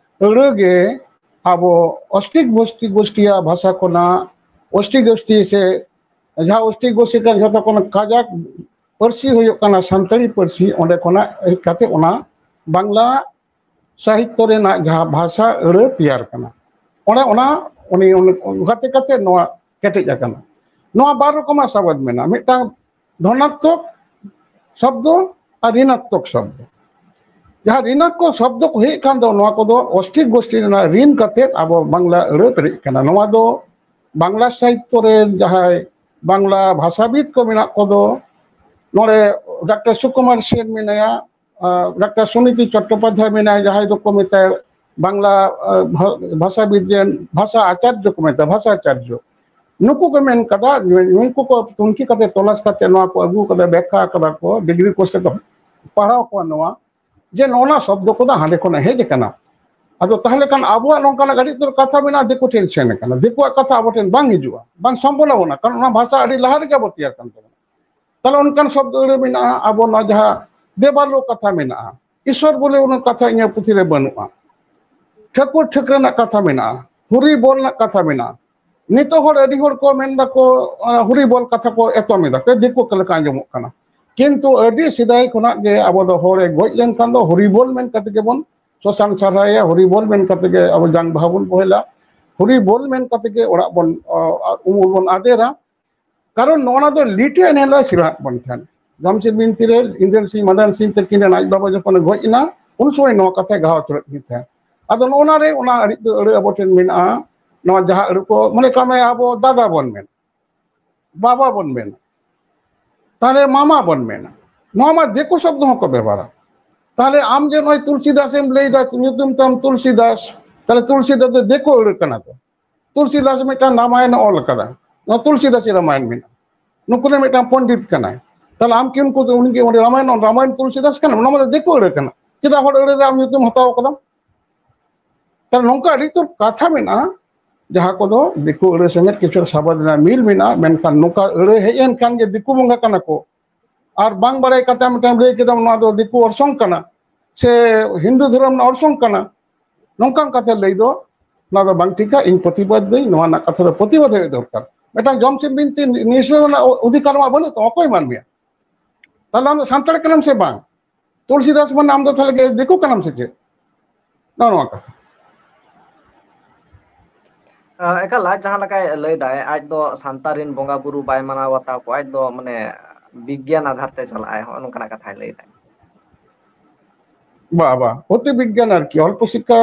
ᱟᱹᱲᱟᱹ ᱜᱮ ᱟᱵᱚ ᱚᱥᱴᱤᱠ ᱜᱳᱥᱴᱤ, ᱜᱳᱥᱴᱤᱭᱟᱜ ᱵᱷᱟᱥᱟ ᱠᱷᱚᱱᱟᱜ ᱚᱥᱴᱤᱠ ᱜᱳᱥᱴᱤ ᱥᱮ ᱡᱟᱦᱟᱸ ᱚᱥᱴᱤᱠ ᱜᱳᱥᱴᱤ ᱠᱟᱱ ᱡᱷᱚᱛᱚ ᱠᱷᱚᱱ ᱠᱟᱡᱟᱠ ᱯᱟᱹᱨᱥᱤ ᱦᱩᱭᱩᱜ ᱠᱟᱱᱟ ᱥᱟᱱᱛᱟᱲᱤ ᱯᱟᱹᱨᱥᱤ, ᱚᱸᱰᱮ ᱠᱷᱚᱱᱟᱜ ᱦᱮᱡ ᱠᱟᱛᱮ ᱚᱱᱟ ᱵᱟᱝᱞᱟ ᱥᱟᱦᱤᱛᱛᱚ ᱨᱮᱱᱟᱜ ᱡᱟᱦᱟᱸ ᱵᱷᱟᱥᱟ ᱟᱹᱲᱟᱹ ᱛᱮᱭᱟᱨ ᱠᱟᱱᱟ, ᱚᱱᱮ ᱚᱱᱟ ᱩᱱᱤ ᱚᱱᱠᱟᱛᱮ ᱠᱟᱛᱮ ᱱᱚᱣᱟ ᱠᱮᱴᱮᱡ ᱟᱠᱟᱱᱟ᱾ ᱱᱚᱣᱟ ᱵᱟᱨ ᱨᱚᱠᱚᱢᱟᱜ ᱥᱟᱵᱟᱫ ᱢᱮᱱᱟᱜᱼᱟ, ᱢᱤᱫᱴᱟᱝ ᱫᱷᱚᱱᱟᱛᱢᱚᱠ ᱥᱚᱵᱫᱚ ᱟᱨ ᱨᱤᱱᱟᱛᱢᱚᱠ ᱥᱚᱵᱫᱚ᱾ ᱡᱟᱦᱟᱸ ᱨᱤᱱᱟᱛᱢᱚᱠ ᱥᱚᱵᱫᱚ ᱠᱚ ᱦᱮᱡ ᱠᱷᱟᱱ ᱫᱚ ᱱᱚᱣᱟ ᱠᱚᱫᱚ ᱚᱥᱴᱤᱠ ᱜᱳᱥᱴᱤ ᱨᱮᱱᱟᱜ ᱨᱤᱱ ᱠᱟᱛᱮ ᱟᱵᱚ ᱵᱟᱝᱞᱟ ᱟᱹᱲᱟᱹ ᱯᱮᱨᱮᱡ ᱠᱟᱱᱟ᱾ ᱱᱚᱣᱟ ᱫᱚ ᱵᱟᱝᱞᱟ ᱥᱟᱦᱤᱛᱛᱚ ᱨᱮ ᱡᱟᱦᱟᱸᱭ ᱵᱟᱝᱞᱟ ᱵᱷᱟᱥᱟᱵᱤᱫ ᱠᱚ ᱢᱮᱱᱟᱜ ᱠᱚᱫᱚ, ᱱᱚᱰᱮ ᱰᱟᱠᱛᱟᱨ ᱥᱩᱠᱩᱢᱟᱨ ᱥᱮᱱ ᱢᱮᱱᱟᱭᱟ, ᱰᱟᱠᱛᱟᱨ ᱥᱩᱱᱤᱛᱤ ᱪᱚᱴᱴᱳᱯᱟᱫᱽᱫᱷᱟᱭ ᱢᱮᱱᱟᱭᱟ, ᱡᱟᱦᱟᱸᱭ ᱫᱚᱠᱚ ᱢᱮᱛᱟᱭ ᱵᱟᱝᱞᱟ ᱵᱷᱟᱥᱟᱵᱤᱫ ᱨᱮᱱ ᱵᱷᱟᱥᱟ ᱟᱪᱟᱨᱡᱚ ᱠᱚ ᱢᱮᱛᱟᱭ, ᱵᱷᱟᱥᱟ ᱟᱪᱟᱨᱡᱚ᱾ ᱱᱩᱠᱩ ᱠᱚ ᱢᱮᱱ ᱠᱟᱫᱟ, ᱱᱩᱠᱩ ᱠᱚ ᱛᱩᱱᱠᱷᱤ ᱠᱟᱛᱮ, ᱛᱚᱞᱟᱥ ᱠᱟᱛᱮ ᱱᱚᱣᱟ ᱠᱚ ᱟᱹᱜᱩ ᱠᱟᱫᱟ, ᱵᱮᱠᱠᱷᱟ ᱠᱟᱫᱟ ᱠᱚ, ᱰᱤᱜᱽᱨᱤ ᱠᱳᱨᱥ ᱨᱮᱠᱚ ᱯᱟᱲᱦᱟᱣ ᱠᱚᱣᱟ ᱱᱚᱣᱟ, ᱡᱮ ᱱᱚᱜᱼᱚ ᱱᱟ ᱥᱚᱵᱫᱚ ᱠᱚᱫᱚ ᱦᱟᱸᱰᱮ ᱠᱷᱚᱱᱟᱜ ᱦᱮᱡ ᱟᱠᱟᱱᱟ᱾ ᱟᱫᱚ ᱛᱟᱦᱚᱞᱮ ᱠᱷᱟᱱ ᱟᱵᱚᱣᱟᱜ ᱱᱚᱝᱠᱟᱱᱟᱜ ᱟᱹᱰᱤ ᱩᱛᱟᱹᱨ ᱠᱟᱛᱷᱟ ᱢᱮᱱᱟᱜᱼᱟ, ᱫᱤᱠᱩ ᱴᱷᱮᱱ ᱥᱮᱱ ᱟᱠᱟᱱᱟ, ᱫᱤᱠᱩᱣᱟᱜ ᱠᱟᱛᱷᱟ ᱟᱵᱚ ᱴᱷᱮᱱ ᱵᱟᱝ ᱦᱤᱡᱩᱜᱼᱟ, ᱵᱟᱝ ᱥᱚᱢᱵᱷᱚᱵᱚᱱᱟ, ᱠᱟᱨᱚᱱ ᱚᱱᱟ ᱵᱷᱟᱥᱟ ᱟᱹᱰᱤ ᱞᱟᱦᱟ ᱨᱮᱜᱮ ᱟᱵᱚ ᱛᱮᱭᱟᱨ ᱠᱟᱱ ᱛᱟᱵᱚᱱᱟ᱾ ᱛᱟᱦᱚᱞᱮ ᱚᱱᱠᱟᱱ ᱥᱚᱵᱫᱚ ᱟᱹᱲᱟᱹ ᱢᱮᱱᱟᱜᱼᱟ, ᱟᱵᱚ ᱱᱚᱣᱟ ᱡᱟᱦᱟᱸ ᱫᱮᱵᱟᱞᱳ ᱠᱟᱛᱷᱟ ᱢᱮᱱᱟᱜᱼᱟ, ᱤᱥᱚᱨ ᱵᱚᱞᱮ ᱚᱱᱟ ᱠᱟᱛᱷᱟ ᱤᱧᱟᱹᱜ ᱯᱩᱛᱷᱤ ᱨᱮ ᱵᱟᱹᱱᱩᱜᱼᱟ, ᱴᱷᱟᱹᱠᱩᱨ ᱴᱷᱟᱹᱠᱨᱟᱹ ᱨᱮᱱᱟᱜ ᱠᱟᱛᱷᱟ ᱢᱮᱱᱟᱜᱼᱟ, ᱦᱩᱨᱤ ᱵᱚᱞ ᱨᱮᱱᱟᱜ ᱠᱟᱛᱷᱟ ᱢᱮᱱᱟᱜᱼᱟ᱾ ᱱᱤᱛᱚᱜ ᱦᱚᱲ ᱟᱹᱰᱤ ᱦᱚᱲ ᱠᱚ ᱢᱮᱱ ᱫᱟᱠᱚ, ᱦᱩᱨᱤ ᱵᱚᱞ ᱠᱟᱛᱷᱟ ᱠᱚ ᱮᱛᱚᱢ ᱮᱫᱟ, ᱫᱤᱠᱩ ᱠᱚ ᱞᱮᱠᱟ ᱟᱸᱡᱚᱢᱚᱜ ᱠᱟᱱᱟ᱾ ᱠᱤᱱᱛᱩ ᱟᱹᱰᱤ ᱥᱮᱫᱟᱭ ᱠᱷᱚᱱᱟᱜ ᱜᱮ ᱟᱵᱚ ᱫᱚ ᱦᱚᱲᱮ ᱜᱚᱡ ᱞᱮᱱᱠᱷᱟᱱ ᱫᱚ ᱦᱩᱨᱤ ᱵᱚᱞ ᱢᱮᱱ ᱠᱟᱛᱮ ᱜᱮᱵᱚᱱ ᱥᱚᱥᱟᱱ ᱥᱟᱨᱦᱟᱣᱮᱭᱟ, ᱦᱩᱨᱤ ᱵᱚᱞ ᱢᱮᱱ ᱠᱟᱛᱮ ᱜᱮ ᱟᱵᱚ ᱡᱟᱝ ᱵᱟᱦᱟ ᱵᱚᱱ ᱵᱚᱦᱮᱞᱟ, ᱦᱩᱨᱤ ᱵᱚᱞ ᱢᱮᱱ ᱠᱟᱛᱮ ᱜᱮ ᱚᱲᱟᱜ ᱵᱚᱱ, ᱩᱢᱩᱞ ᱵᱚᱱ ᱟᱫᱮᱨᱟ᱾ ᱠᱟᱨᱚᱱ ᱱᱚᱜᱼᱚ ᱱᱟ ᱫᱚ ᱞᱤᱴᱟᱹ ᱮᱱᱦᱤᱞᱳᱜ ᱥᱮᱬᱟᱣᱟᱫ ᱵᱚᱱ ᱛᱟᱦᱮᱸᱫ᱾ ᱡᱚᱢᱥᱤᱫ ᱵᱤᱱᱛᱤ ᱨᱮ ᱤᱱᱫᱨᱚ ᱥᱤᱝ ᱢᱟᱫᱟᱱ ᱥᱤᱝ ᱛᱟᱹᱠᱤᱱ ᱨᱮᱱ ᱟᱡ ᱵᱟᱵᱟ ᱡᱚᱠᱷᱚᱱᱮ ᱜᱚᱡ ᱮᱱᱟ, ᱩᱱ ᱥᱚᱢᱚᱭ ᱱᱚᱣᱟ ᱠᱟᱛᱷᱟᱭ ᱜᱟᱦᱟᱣ ᱩᱛᱟᱹᱨᱮᱫ ᱜᱮ ᱛᱟᱦᱮᱸᱫ᱾ ᱟᱫᱚ ᱱᱚᱜᱼᱚ ᱱᱟ ᱨᱮ ᱚᱱᱟ ᱟᱹᱲᱤ ᱫᱚ ᱟᱹᱲᱟᱹ ᱟᱵᱚ ᱴᱷᱮᱱ ᱢᱮᱱᱟᱜᱼᱟ᱾ ᱱᱚᱣᱟ ᱡᱟᱦᱟᱸ ᱟᱹᱲᱟᱹ ᱠᱚ, ᱢᱚᱱᱮ ᱠᱟᱜ ᱢᱮ, ᱟᱵᱚ ᱫᱟᱫᱟ ᱵᱚᱱ ᱢᱮᱱ, ᱵᱟᱵᱟ ᱵᱚᱱ ᱢᱮᱱᱟ, ᱛᱟᱦᱞᱮ ᱢᱟᱢᱟ ᱵᱚᱱ ᱢᱮᱱᱟ᱾ ᱱᱚᱣᱟ ᱢᱟ ᱫᱤᱠᱩ ᱥᱚᱵᱫᱚ ᱦᱚᱸᱠᱚ ᱵᱮᱵᱚᱦᱟᱨᱟ᱾ ᱛᱟᱦᱞᱮ ᱟᱢ ᱡᱮ ᱱᱚᱜᱼᱚᱭ ᱛᱩᱞᱥᱤᱫᱟᱥ ᱮᱢ ᱞᱟᱹᱭᱫᱟ, ᱧᱩᱛᱩᱢ ᱛᱟᱢ ᱛᱩᱞᱥᱤᱫᱟᱥ, ᱛᱟᱦᱞᱮ ᱛᱩᱞᱥᱤᱫᱟᱥ ᱫᱚ ᱫᱤᱠᱩ ᱟᱹᱲᱟᱹ ᱠᱟᱱᱟ ᱛᱚ᱾ ᱛᱩᱞᱥᱤᱫᱟᱥ ᱢᱤᱫᱴᱟᱝ ᱨᱟᱢᱟᱭᱚᱱ ᱮ ᱚᱞ ᱟᱠᱟᱫᱟ, ᱱᱚᱣᱟ ᱛᱩᱞᱥᱤᱫᱟᱥᱤ ᱨᱟᱢᱟᱭᱚᱱ ᱢᱮᱱᱟᱜᱼᱟ᱾ ᱱᱩᱠᱩ ᱨᱮᱱ ᱢᱤᱫᱴᱟᱝ ᱯᱚᱱᱰᱤᱛ ᱠᱟᱱᱟᱭ᱾ ᱛᱟᱦᱞᱮ ᱟᱢ ᱠᱤ ᱩᱱᱠᱩ ᱫᱚ, ᱩᱱᱤ ᱜᱮ ᱚᱸᱰᱮ ᱨᱟᱢᱟᱭᱚᱱ, ᱨᱟᱢᱟᱭᱚᱱ ᱛᱩᱞᱥᱤᱫᱟᱥ ᱠᱟᱱᱟᱢ? ᱱᱚᱣᱟ ᱢᱟ ᱫᱤᱠᱩ ᱟᱹᱲᱟᱹ ᱠᱟᱱᱟ᱾ ᱪᱮᱫᱟᱜ ᱦᱚᱲ ᱟᱹᱲᱟᱹ ᱨᱮ ᱟᱢ ᱧᱩᱛᱩᱢ ᱦᱟᱛᱟᱣ ᱠᱟᱫᱟᱢ? ᱛᱟᱦᱞᱮ ᱱᱚᱝᱠᱟ ᱟᱹᱰᱤ ᱩᱛᱟᱹᱨ ᱠᱟᱛᱷᱟ ᱢᱮᱱᱟᱜᱼᱟ, ᱡᱟᱦᱟᱸ ᱠᱚᱫᱚ ᱫᱤᱠᱩ ᱟᱹᱲᱟᱹ ᱥᱚᱸᱜᱮ ᱠᱤᱪᱷᱩ ᱥᱟᱵᱟᱫ ᱨᱮᱱᱟᱜ ᱢᱤᱞ ᱢᱮᱱᱟᱜᱼᱟ, ᱢᱮᱱᱠᱷᱟᱱ ᱱᱚᱝᱠᱟ ᱟᱹᱲᱟᱹ ᱦᱮᱡ ᱮᱱ ᱠᱷᱟᱱ ᱜᱮ ᱫᱤᱠᱩ ᱵᱚᱸᱜᱟ ᱠᱟᱱᱟ ᱠᱚ, ᱟᱨ ᱵᱟᱝ ᱵᱟᱲᱟᱭ ᱠᱟᱛᱮ ᱢᱤᱫᱴᱟᱝ ᱞᱟᱹᱭ ᱠᱮᱫᱟᱢ ᱱᱚᱣᱟ ᱫᱚ ᱫᱤᱠᱩ ᱚᱨᱥᱚᱝ ᱠᱟᱱᱟ ᱥᱮ ᱦᱤᱱᱫᱩ ᱫᱷᱚᱨᱚᱢ ᱨᱮᱱᱟᱜ ᱚᱨᱥᱚᱝ ᱠᱟᱱᱟ, ᱱᱚᱝᱠᱟᱱ ᱠᱟᱛᱷᱟ ᱞᱟᱹᱭ ᱫᱚ ᱱᱚᱣᱟ ᱫᱚ ᱵᱟᱝ ᱴᱷᱤᱠᱟ᱾ ᱤᱧ ᱯᱨᱚᱛᱤᱵᱟᱫ ᱫᱟᱹᱧ, ᱱᱚᱣᱟ ᱨᱮᱱᱟᱜ ᱠᱟᱛᱷᱟ ᱫᱚ ᱯᱨᱚᱛᱤᱵᱟᱫ ᱦᱩᱭᱩᱜ ᱫᱚᱨᱠᱟᱨ᱾ ᱢᱤᱫᱴᱟᱝ ᱡᱚᱢᱥᱤᱢ ᱵᱤᱱᱛᱤ ᱱᱤᱥᱲᱟᱹᱣ ᱨᱮᱱᱟᱜ ᱚ-, ᱚᱫᱷᱤᱠᱟᱨ ᱢᱟ ᱵᱟᱹᱱᱩᱜ ᱛᱟᱢᱟ, ᱚᱠᱚᱭ ᱢᱟᱹᱱᱢᱤᱭᱟᱜ? ᱛᱟᱦᱞᱮ ᱟᱢ ᱫᱚ ᱥᱟᱱᱛᱟᱲ ᱠᱟᱱᱟᱢ ᱥᱮ ᱵᱟᱝ? ᱛᱩᱞᱥᱤᱫᱟᱥ ᱢᱟᱱᱮ ᱟᱢ ᱫᱚ ᱛᱟᱦᱞᱮ ᱜᱮ ᱫᱤᱠᱩ ᱠᱟᱱᱟᱢ ᱥᱮ ᱪᱮᱫ? ᱱᱚᱜᱼᱚ ᱱᱚᱣᱟ ᱠᱟᱛᱷᱟ᱾ ᱟ, ᱮᱠᱟᱞ, ᱟᱡ ᱡᱟᱦᱟᱸ ᱞᱮᱠᱟᱭ ᱞᱟᱹᱭ ᱫᱟᱭ, ᱟᱡ ᱫᱚ ᱥᱟᱱᱛᱟᱲ ᱨᱤᱱ ᱵᱚᱸᱜᱟ ᱵᱩᱨᱩ ᱵᱟᱭ ᱢᱟᱱᱟᱣ ᱵᱟᱛᱟᱣ ᱠᱚᱣᱟ, ᱟᱡ ᱫᱚ ᱢᱟᱱᱮ ᱵᱤᱜᱽᱜᱟᱱ ᱟᱫᱷᱟᱨ ᱛᱮ ᱪᱟᱞᱟᱜ ᱟᱭ, ᱦᱚᱸᱜᱼᱚ ᱱᱚᱝᱠᱟᱱᱟᱜ ᱠᱟᱛᱷᱟᱭ ᱞᱟᱹᱭ ᱫᱟᱭ᱾ ᱵᱟ, ᱵᱟ, ᱚᱛᱤ ᱵᱤᱜᱽᱜᱟᱱ ᱟᱨᱠᱤ, ᱚᱞᱯᱚ ᱥᱤᱠᱠᱷᱟ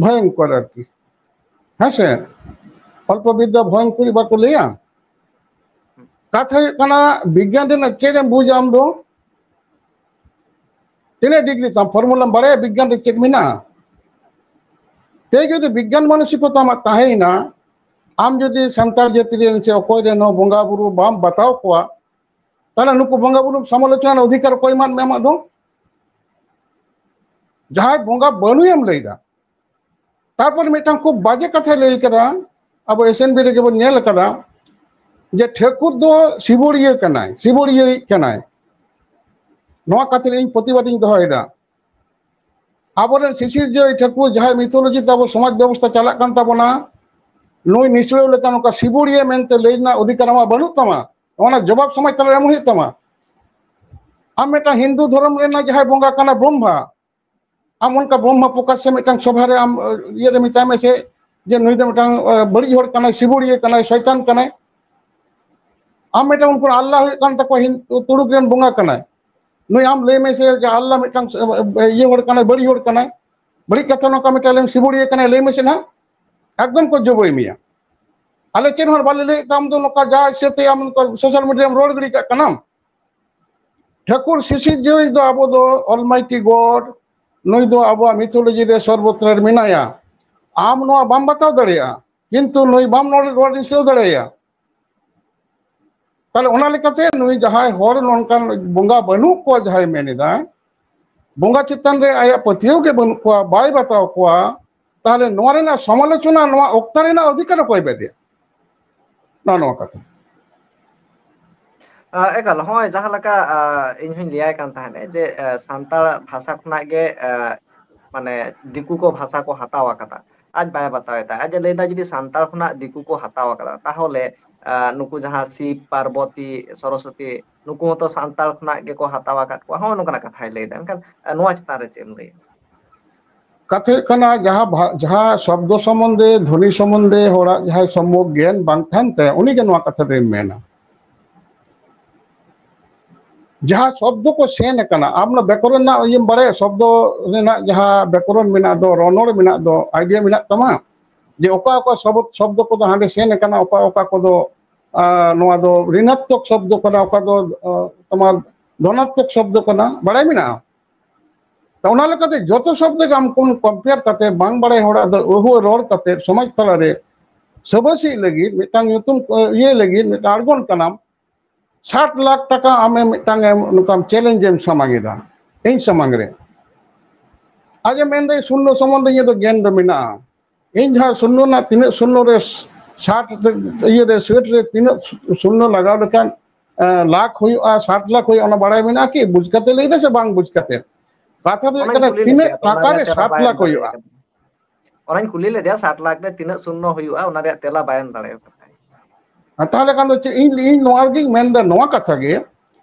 ᱵᱷᱚᱭᱚᱝᱠᱚᱨ ᱟᱨᱠᱤ᱾ ᱦᱮᱸ ᱥᱮ? ᱚᱞᱯᱚ ᱵᱤᱫᱽᱫᱟ ᱵᱷᱚᱭᱚᱝᱠᱚᱨᱤ ᱵᱟᱠᱚ ᱞᱟᱹᱭᱟ? ᱠᱟᱛᱷᱟ ᱦᱩᱭᱩᱜ ᱠᱟᱱᱟ, ᱵᱤᱜᱽᱜᱟᱱ ᱨᱮᱱᱟᱜ ᱪᱮᱫ ᱮᱢ ᱵᱩᱡᱟ ᱟᱢ ᱫᱚ? ᱛᱤᱱᱟᱹᱜ ᱰᱤᱜᱽᱨᱤ ᱛᱟᱢ, ᱯᱷᱚᱨᱢᱩᱞᱟᱢ ᱵᱟᱲᱟᱭᱟ ᱵᱤᱜᱽᱜᱟᱱ ᱨᱮ ᱪᱮᱫ ᱢᱮᱱᱟᱜᱼᱟ? ᱛᱮ ᱡᱩᱫᱤ ᱵᱤᱜᱽᱜᱟᱱ ᱢᱟᱱᱚᱥᱤᱠᱚᱛᱟ ᱟᱢᱟᱜ ᱛᱟᱦᱮᱸᱭᱮᱱᱟ, ᱟᱢ ᱡᱩᱫᱤ ᱥᱟᱱᱛᱟᱲ ᱡᱟᱹᱛᱤ ᱨᱮᱱ ᱥᱮ ᱚᱠᱚᱭ ᱨᱮᱱ ᱦᱚᱸ ᱵᱚᱸᱜᱟ ᱵᱩᱨᱩ ᱵᱟᱢ ᱵᱟᱛᱟᱣ ᱠᱚᱣᱟ, ᱛᱟᱦᱞᱮ ᱱᱩᱠᱩ ᱵᱚᱸᱜᱟ ᱵᱩᱨᱩ ᱥᱚᱢᱟᱞᱳᱪᱚᱱᱟ ᱚᱫᱷᱤᱠᱟᱨ ᱚᱠᱚᱭ ᱮᱢᱟᱫ ᱢᱮ ᱟᱢᱟᱜ ᱫᱚ? ᱡᱟᱦᱟᱸᱭ ᱵᱚᱸᱜᱟ ᱵᱟᱹᱱᱩᱭᱮᱢ ᱞᱟᱹᱭᱫᱟ᱾ ᱛᱟᱨᱯᱚᱨ ᱢᱤᱫᱴᱟᱝ ᱠᱷᱩᱵ ᱵᱟᱡᱮ ᱠᱟᱛᱷᱟᱭ ᱞᱟᱹᱭ ᱠᱟᱫᱟ, ᱟᱵᱚ ᱮᱥ ᱮᱱ ᱵᱤ ᱨᱮᱜᱮ ᱵᱚᱱ ᱧᱮᱞ ᱠᱟᱫᱟ ᱡᱮ ᱴᱷᱟᱹᱠᱩᱨ ᱫᱚ ᱥᱤᱵᱚᱲᱤᱭᱟᱹ ᱠᱟᱱᱟᱭ, ᱥᱤᱵᱚᱲᱤᱭᱟᱹᱭᱤᱡ ᱠᱟᱱᱟᱭ᱾ ᱱᱚᱣᱟ ᱠᱟᱛᱷᱟ ᱤᱧ ᱯᱨᱚᱛᱤᱵᱟᱫ ᱤᱧ ᱫᱚᱦᱚᱭᱮᱫᱟ᱾ ᱟᱵᱚᱨᱮᱱ ᱥᱤᱥᱤᱨᱡᱟᱹᱣᱤᱡ ᱴᱷᱟᱹᱠᱩᱨ, ᱡᱟᱦᱟᱸᱭ ᱢᱤᱛᱷᱳᱞᱚᱡᱤ ᱛᱮ ᱟᱵᱚ ᱥᱚᱢᱟᱡᱽ ᱵᱮᱵᱚᱥᱛᱷᱟ ᱪᱟᱞᱟᱜ ᱠᱟᱱ ᱛᱟᱵᱚᱱᱟ, ᱱᱩᱭ ᱱᱤᱥᱲᱟᱹᱣ ᱞᱮᱠᱟ ᱱᱚᱝᱠᱟ ᱥᱤᱵᱚᱲᱤᱭᱟᱹ ᱢᱮᱱᱛᱮ ᱞᱟᱹᱭ ᱨᱮᱱᱟᱜ ᱚᱫᱷᱤᱠᱟᱨ ᱟᱢᱟᱜ ᱵᱟᱹᱱᱩᱜ ᱛᱟᱢᱟ᱾ ᱚᱱᱟ ᱡᱚᱵᱟᱵ ᱥᱚᱢᱟᱡᱽ ᱛᱟᱞᱟᱨᱮ ᱮᱢ ᱦᱩᱭᱩᱜ ᱛᱟᱢᱟ᱾ ᱟᱢ ᱢᱤᱫᱴᱟᱝ ᱦᱤᱱᱫᱩ ᱫᱷᱚᱨᱚᱢ ᱨᱮᱱᱟᱜ ᱡᱟᱦᱟᱸᱭ ᱵᱚᱸᱜᱟ ᱠᱟᱱᱟ ᱵᱨᱚᱦᱢᱟ, ᱟᱢ ᱚᱱᱠᱟ ᱵᱨᱚᱦᱢᱟ ᱯᱨᱚᱠᱟᱥ ᱥᱮ ᱢᱤᱫᱴᱟᱝ ᱥᱚᱵᱷᱟ ᱨᱮ ᱟᱢ, ᱤᱭᱟᱹ ᱨᱮ ᱢᱮᱛᱟᱭ ᱢᱮ ᱥᱮ ᱡᱮ ᱱᱩᱭ ᱫᱚ ᱢᱤᱫᱴᱟᱝ, ᱟ, ᱵᱟᱹᱲᱤᱡ ᱦᱚᱲ ᱠᱟᱱᱟᱭ, ᱥᱤᱵᱚᱲᱤᱭᱟᱹ ᱠᱟᱱᱟᱭ, ᱥᱚᱭᱛᱟᱱ ᱠᱟᱱᱟᱭ᱾ ᱟᱢ ᱢᱤᱫᱴᱟᱝ ᱩᱱᱠᱩ ᱟᱞᱞᱟ ᱦᱩᱭᱩᱜ ᱠᱟᱱ ᱛᱟᱠᱚᱣᱟ, ᱦᱤᱱ-, ᱛᱩᱲᱩᱠ ᱨᱮᱱ ᱵᱚᱸᱜᱟ ᱠᱟᱱᱟᱭ᱾ ᱱᱩᱭ ᱟᱢ ᱞᱟᱹᱭ ᱢᱮ ᱥᱮ ᱡᱮ ᱟᱞᱞᱟ ᱢᱤᱫᱴᱟᱝ, ᱟ, ᱤᱭᱟᱹ ᱦᱚᱲ ᱠᱟᱱᱟᱭ, ᱵᱟᱹᱲᱤᱡ ᱦᱚᱲ ᱠᱟᱱᱟᱭ᱾ ᱵᱟᱹᱲᱤᱡ ᱠᱟᱛᱷᱟ ᱱᱚᱝᱠᱟ ᱢᱤᱫᱴᱟᱝ ᱞᱟᱹᱭ ᱢᱮ, ᱥᱤᱵᱚᱲᱤᱭᱟᱹ ᱠᱟᱱᱟᱭ, ᱞᱟᱹᱭ ᱢᱮᱥᱮ ᱱᱟᱦᱟᱜ᱾ ᱮᱠᱫᱚᱢ ᱠᱚ ᱡᱚᱵᱚᱭ ᱢᱮᱭᱟ᱾ ᱟᱞᱮ ᱪᱮᱫ ᱦᱚᱸ ᱵᱟᱞᱮ ᱞᱟᱹᱭᱮᱫ ᱛᱟᱢ ᱫᱚ, ᱱᱚᱝᱠᱟ ᱡᱟ ᱤᱪᱪᱷᱟᱹ ᱛᱮ ᱟᱢ ᱱᱚᱝᱠᱟ social media ᱨᱮᱢ ᱨᱚᱲ ᱜᱤᱰᱤ ᱠᱟᱜ ᱠᱟᱱᱟᱢ᱾ ᱴᱷᱟᱹᱠᱩᱨ ᱥᱤᱥᱤᱨᱡᱟᱹᱣᱤᱡ ᱫᱚ ᱟᱵᱚ ᱫᱚ Almighty God, ᱱᱩᱭ ᱫᱚ ᱟᱵᱚᱣᱟᱜ mythology ᱨᱮ ᱥᱚᱨᱵᱚᱛᱨᱮ ᱨᱮ ᱢᱮᱱᱟᱭᱟ᱾ ᱟᱢ ᱱᱚᱣᱟ ᱵᱟᱢ ᱵᱟᱛᱟᱣ ᱫᱟᱲᱮᱭᱟᱜᱼᱟ, ᱠᱤᱱᱛᱩ ᱱᱩᱭ ᱵᱟᱢ ᱱᱚᱰᱮ ᱨᱚᱲ ᱱᱤᱥᱲᱟᱹᱣ ᱫᱟᱲᱮᱭᱟᱭᱟ᱾ ᱛᱟᱦᱞᱮ ᱚᱱᱟ ᱞᱮᱠᱟᱛᱮ ᱱᱩᱭ ᱡᱟᱦᱟᱸᱭ ᱦᱚᱲ ᱱᱚᱝᱠᱟᱱ ᱵᱚᱸᱜᱟ ᱵᱟᱹᱱᱩᱜ ᱠᱚᱣᱟ ᱡᱟᱦᱟᱸᱭ ᱢᱮᱱ ᱮᱫᱟᱭ, ᱵᱚᱸᱜᱟ ᱪᱮᱛᱟᱱ ᱨᱮ ᱟᱭᱟᱜ ᱯᱟᱹᱛᱭᱟᱹᱣ ᱜᱮ ᱵᱟᱹᱱᱩᱜ ᱠᱚᱣᱟ, ᱵᱟᱭ ᱵᱟᱛᱟᱣ ᱠᱚᱣᱟ, ᱛᱟᱦᱞᱮ ᱱᱚᱣᱟ ᱨᱮᱱᱟᱜ ᱥᱚᱢᱟᱞᱳᱪᱚᱱᱟ, ᱱᱚᱣᱟ ᱚᱠᱛᱟ ᱨᱮᱱᱟᱜ ᱚᱫᱷᱤᱠᱟᱨ ᱚᱠᱚᱭ ᱮᱢᱟᱫᱮᱭᱟ? ᱱᱚᱜᱼᱚ ᱱᱚᱣᱟ ᱠᱟᱛᱷᱟ᱾ ᱟ, ᱮᱠᱟᱞ, ᱦᱚᱸᱜᱼᱚᱭ ᱡᱟᱦᱟᱸ ᱞᱮᱠᱟ, ᱟ, ᱤᱧ ᱦᱚᱧ ᱞᱟᱹᱭᱟᱭ ᱠᱟᱱ ᱛᱟᱦᱮᱸᱫ ᱡᱮ, ᱟ, ᱥᱟᱱᱛᱟᱲ ᱵᱷᱟᱥᱟ ᱠᱷᱚᱱᱟᱜ ᱜᱮ, ᱟ, ᱢᱟᱱᱮ ᱫᱤᱠᱩ ᱠᱚ ᱵᱷᱟᱥᱟ ᱠᱚ ᱦᱟᱛᱟᱣ ᱟᱠᱟᱫᱟ᱾ ᱟᱡ ᱵᱟᱭ ᱵᱟᱛᱟᱣᱮᱫᱟ᱾ ᱟᱡ ᱮ ᱞᱟᱹᱭᱫᱟ, ᱡᱩᱫᱤ ᱥᱟᱱᱛᱟᱲ ᱠᱷᱚᱱᱟᱜ ᱫᱤᱠᱩ ᱠᱚ ᱦᱟᱛᱟᱣ ᱟᱠᱟᱫᱟ, ᱛᱟᱦᱚᱞᱮ ᱟᱸ, ᱱᱩᱠᱩ ᱡᱟᱦᱟᱸ ᱥᱤᱵ, ᱯᱟᱨᱵᱚᱛᱤ, ᱥᱚᱨᱚᱥᱚᱛᱤ, ᱱᱩᱠᱩ ᱦᱚᱸᱛᱚ ᱥᱟᱱᱛᱟᱲ ᱠᱷᱚᱱᱟᱜ ᱜᱮᱠᱚ ᱦᱟᱛᱟᱣ ᱟᱠᱟᱫ ᱠᱚᱣᱟ, ᱦᱚᱸᱜᱼᱚ ᱱᱚᱝᱠᱟᱱᱟᱜ ᱠᱟᱛᱷᱟᱭ ᱞᱟᱹᱭᱫᱟ᱾ ᱮᱱᱠᱷᱟᱱ ᱟᱸ, ᱱᱚᱣᱟ ᱪᱮᱛᱟᱱ ᱨᱮ ᱪᱮᱫ ᱮᱢ ᱞᱟᱹᱭᱟ? ᱠᱟᱛᱷᱟ ᱦᱩᱭᱩᱜ ᱠᱟᱱᱟ, ᱡᱟᱦᱟᱸ ᱵᱷᱟ- ᱡᱟᱦᱟᱸ ᱥᱚᱵᱫᱚ ᱥᱚᱢᱵᱚᱱᱫᱷᱮ, ᱫᱷᱚᱱᱤ ᱥᱚᱢᱵᱚᱱᱫᱷᱮ ᱦᱚᱲᱟᱜ ᱡᱟᱦᱟᱸᱭ ᱥᱚᱢᱭᱚᱠ ᱜᱮᱭᱟᱱ ᱵᱟᱝ ᱛᱟᱦᱮᱱ ᱛᱟᱭᱟ, ᱩᱱᱤᱜᱮ ᱱᱚᱣᱟ ᱠᱟᱛᱷᱟ ᱫᱚᱭ ᱢᱮᱱᱟ᱾ ᱡᱟᱦᱟᱸ ᱥᱚᱵᱫᱚ ᱠᱚ ᱥᱮᱱ ᱟᱠᱟᱱᱟ, ᱟᱢ ᱚᱱᱟ ᱵᱮᱠᱚᱨᱚᱱ ᱨᱮᱱᱟᱜ ᱤᱭᱟᱹᱢ ᱵᱟᱲᱟᱭᱟ? ᱥᱚᱵᱫᱚ ᱨᱮᱱᱟᱜ ᱡᱟᱦᱟᱸ ᱵᱮᱠᱚᱨᱚᱱ ᱢᱮᱱᱟᱜ ᱫᱚ, ᱨᱚᱱᱚᱲ ᱢᱮᱱᱟᱜ ᱫᱚ, ᱟᱭᱰᱤᱭᱟ ᱢᱮᱱᱟᱜ ᱛᱟᱢᱟ ᱡᱮ ᱚᱠᱟ ᱚᱠᱟ ᱥᱚᱵᱫ, ᱥᱚᱵᱫᱚ ᱠᱚᱫᱚ ᱦᱟᱸᱰᱮ ᱥᱮᱱ ᱟᱠᱟᱱᱟ, ᱚᱠᱟ ᱚᱠᱟ ᱠᱚᱫᱚ, ᱟᱸ, ᱱᱚᱣᱟ ᱫᱚ ᱨᱤᱱᱟᱛᱢᱚᱠ ᱥᱚᱵᱫᱚ ᱠᱟᱱᱟ, ᱚᱠᱟ ᱫᱚ, ᱟᱸ, ᱛᱳᱢᱟᱨ ᱫᱷᱚᱱᱟᱛᱢᱚᱠ ᱥᱚᱵᱫᱚ ᱠᱟᱱᱟ, ᱵᱟᱲᱟᱭ ᱢᱮᱱᱟᱜᱼᱟ? ᱛᱚ, ᱚᱱᱟ ᱞᱮᱠᱟᱛᱮ ᱡᱚᱛᱚ ᱥᱚᱵᱫᱚ ᱜᱮ ᱟᱢ ᱠᱚᱢ ᱠᱚᱢᱯᱮᱭᱟᱨ ᱠᱟᱛᱮ, ᱵᱟᱝ ᱵᱟᱲᱟᱭ ᱦᱚᱲᱟᱜ ᱫᱚ ᱟᱹᱦᱩᱣᱟᱹ ᱨᱚᱲ ᱠᱟᱛᱮ, ᱥᱚᱢᱟᱡᱽ ᱛᱟᱞᱟᱨᱮ ᱥᱟᱹᱵᱟᱹᱥᱤ ᱞᱟᱹᱜᱤᱫ, ᱢᱤᱫᱴᱟᱝ ᱧᱩᱛᱩᱢ, ᱤᱭᱟᱹ ᱞᱟᱹᱜᱤᱫ, ᱢᱤᱫᱴᱟᱝ ᱟᱬᱜᱚᱱ ᱠᱟᱱᱟᱢ, ᱥᱟᱴ ᱞᱟᱠᱷ ᱴᱟᱠᱟ ᱟᱢᱮ ᱢᱤᱫᱴᱟᱝ ᱮᱢ, ᱱᱚᱝᱠᱟᱢ ᱪᱮᱞᱮᱧᱡᱽ ᱮᱢ ᱥᱟᱢᱟᱝ ᱮᱫᱟ ᱤᱧ ᱥᱟᱢᱟᱝ ᱨᱮ᱾ ᱟᱡ ᱮ ᱢᱮᱱᱫᱟ, ᱥᱩᱱᱱᱚ ᱥᱚᱢᱵᱚᱱᱫᱷᱮ ᱤᱧᱟᱹᱜ ᱫᱚ ᱜᱮᱱ ᱫᱚ ᱢᱮᱱᱟᱜᱼᱟ, ᱤᱧ ᱡᱟᱦᱟᱸ ᱥᱩᱱᱱᱚ ᱨᱮᱱᱟᱜ ᱛᱤᱱᱟᱹᱜ ᱥᱩᱱᱱᱚ ᱨᱮ ᱥᱟᱴ ᱤᱭᱟᱹ ᱨᱮ ᱥᱟᱴ ᱨᱮ ᱛᱤᱱᱟᱹᱜ ᱥᱩᱱᱱᱚ ᱞᱟᱜᱟᱣ ᱞᱮᱠᱷᱟᱱ, ᱮ, ᱞᱟᱠᱷ ᱦᱩᱭᱩᱜᱼᱟ, ᱥᱟᱴ ᱞᱟᱠᱷ ᱦᱩᱭᱩᱜᱼᱟ, ᱚᱱᱟ ᱵᱟᱲᱟᱭ ᱢᱮᱱᱟᱜᱼᱟ ᱠᱤ? ᱵᱩᱡᱽ ᱠᱟᱛᱮ ᱞᱟᱹᱭ ᱫᱟ ᱥᱮ ᱵᱟᱝ ᱵᱩᱡᱽ ᱠᱟᱛᱮ? ᱠᱟᱛᱷᱟ ᱫᱚ ᱦᱩᱭᱩᱜ ᱚᱱᱟᱧ ᱠᱟᱱᱟ, ᱠᱩᱞᱤ ᱞᱮᱫ ᱛᱤᱱᱟᱹᱜ ᱢᱮᱭᱟ ᱛᱚ, ᱚᱱᱟ ᱴᱟᱠᱟ ᱨᱮ ᱨᱮᱭᱟᱜ ᱛᱮᱞᱟ ᱥᱟᱴ ᱵᱟᱭ ᱮᱢ ᱞᱟᱠᱷ ᱫᱟᱲᱮ ᱦᱩᱭᱩᱜᱼᱟ? ᱟᱠᱟᱫᱟ᱾ ᱚᱱᱟᱧ ᱠᱩᱞᱤ ᱞᱮᱫᱮᱭᱟ, ᱥᱟᱴ ᱞᱟᱠᱷ ᱨᱮ ᱛᱤᱱᱟᱹᱜ ᱥᱩᱱᱱᱚ ᱦᱩᱭᱩᱜᱼᱟ, ᱚᱱᱟ ᱨᱮᱭᱟᱜ ᱛᱮᱞᱟ ᱵᱟᱭ ᱮᱢ ᱫᱟᱲᱮ ᱟᱠᱟᱫᱟ᱾ ᱟᱨ ᱛᱟᱦᱚᱞᱮ ᱠᱷᱟᱱ ᱫᱚ ᱪᱮᱫ ᱤᱧ, ᱤᱧ ᱱᱚᱣᱟ ᱜᱤᱧ ᱢᱮᱱᱫᱟ, ᱱᱚᱣᱟ ᱠᱟᱛᱷᱟ ᱜᱮ,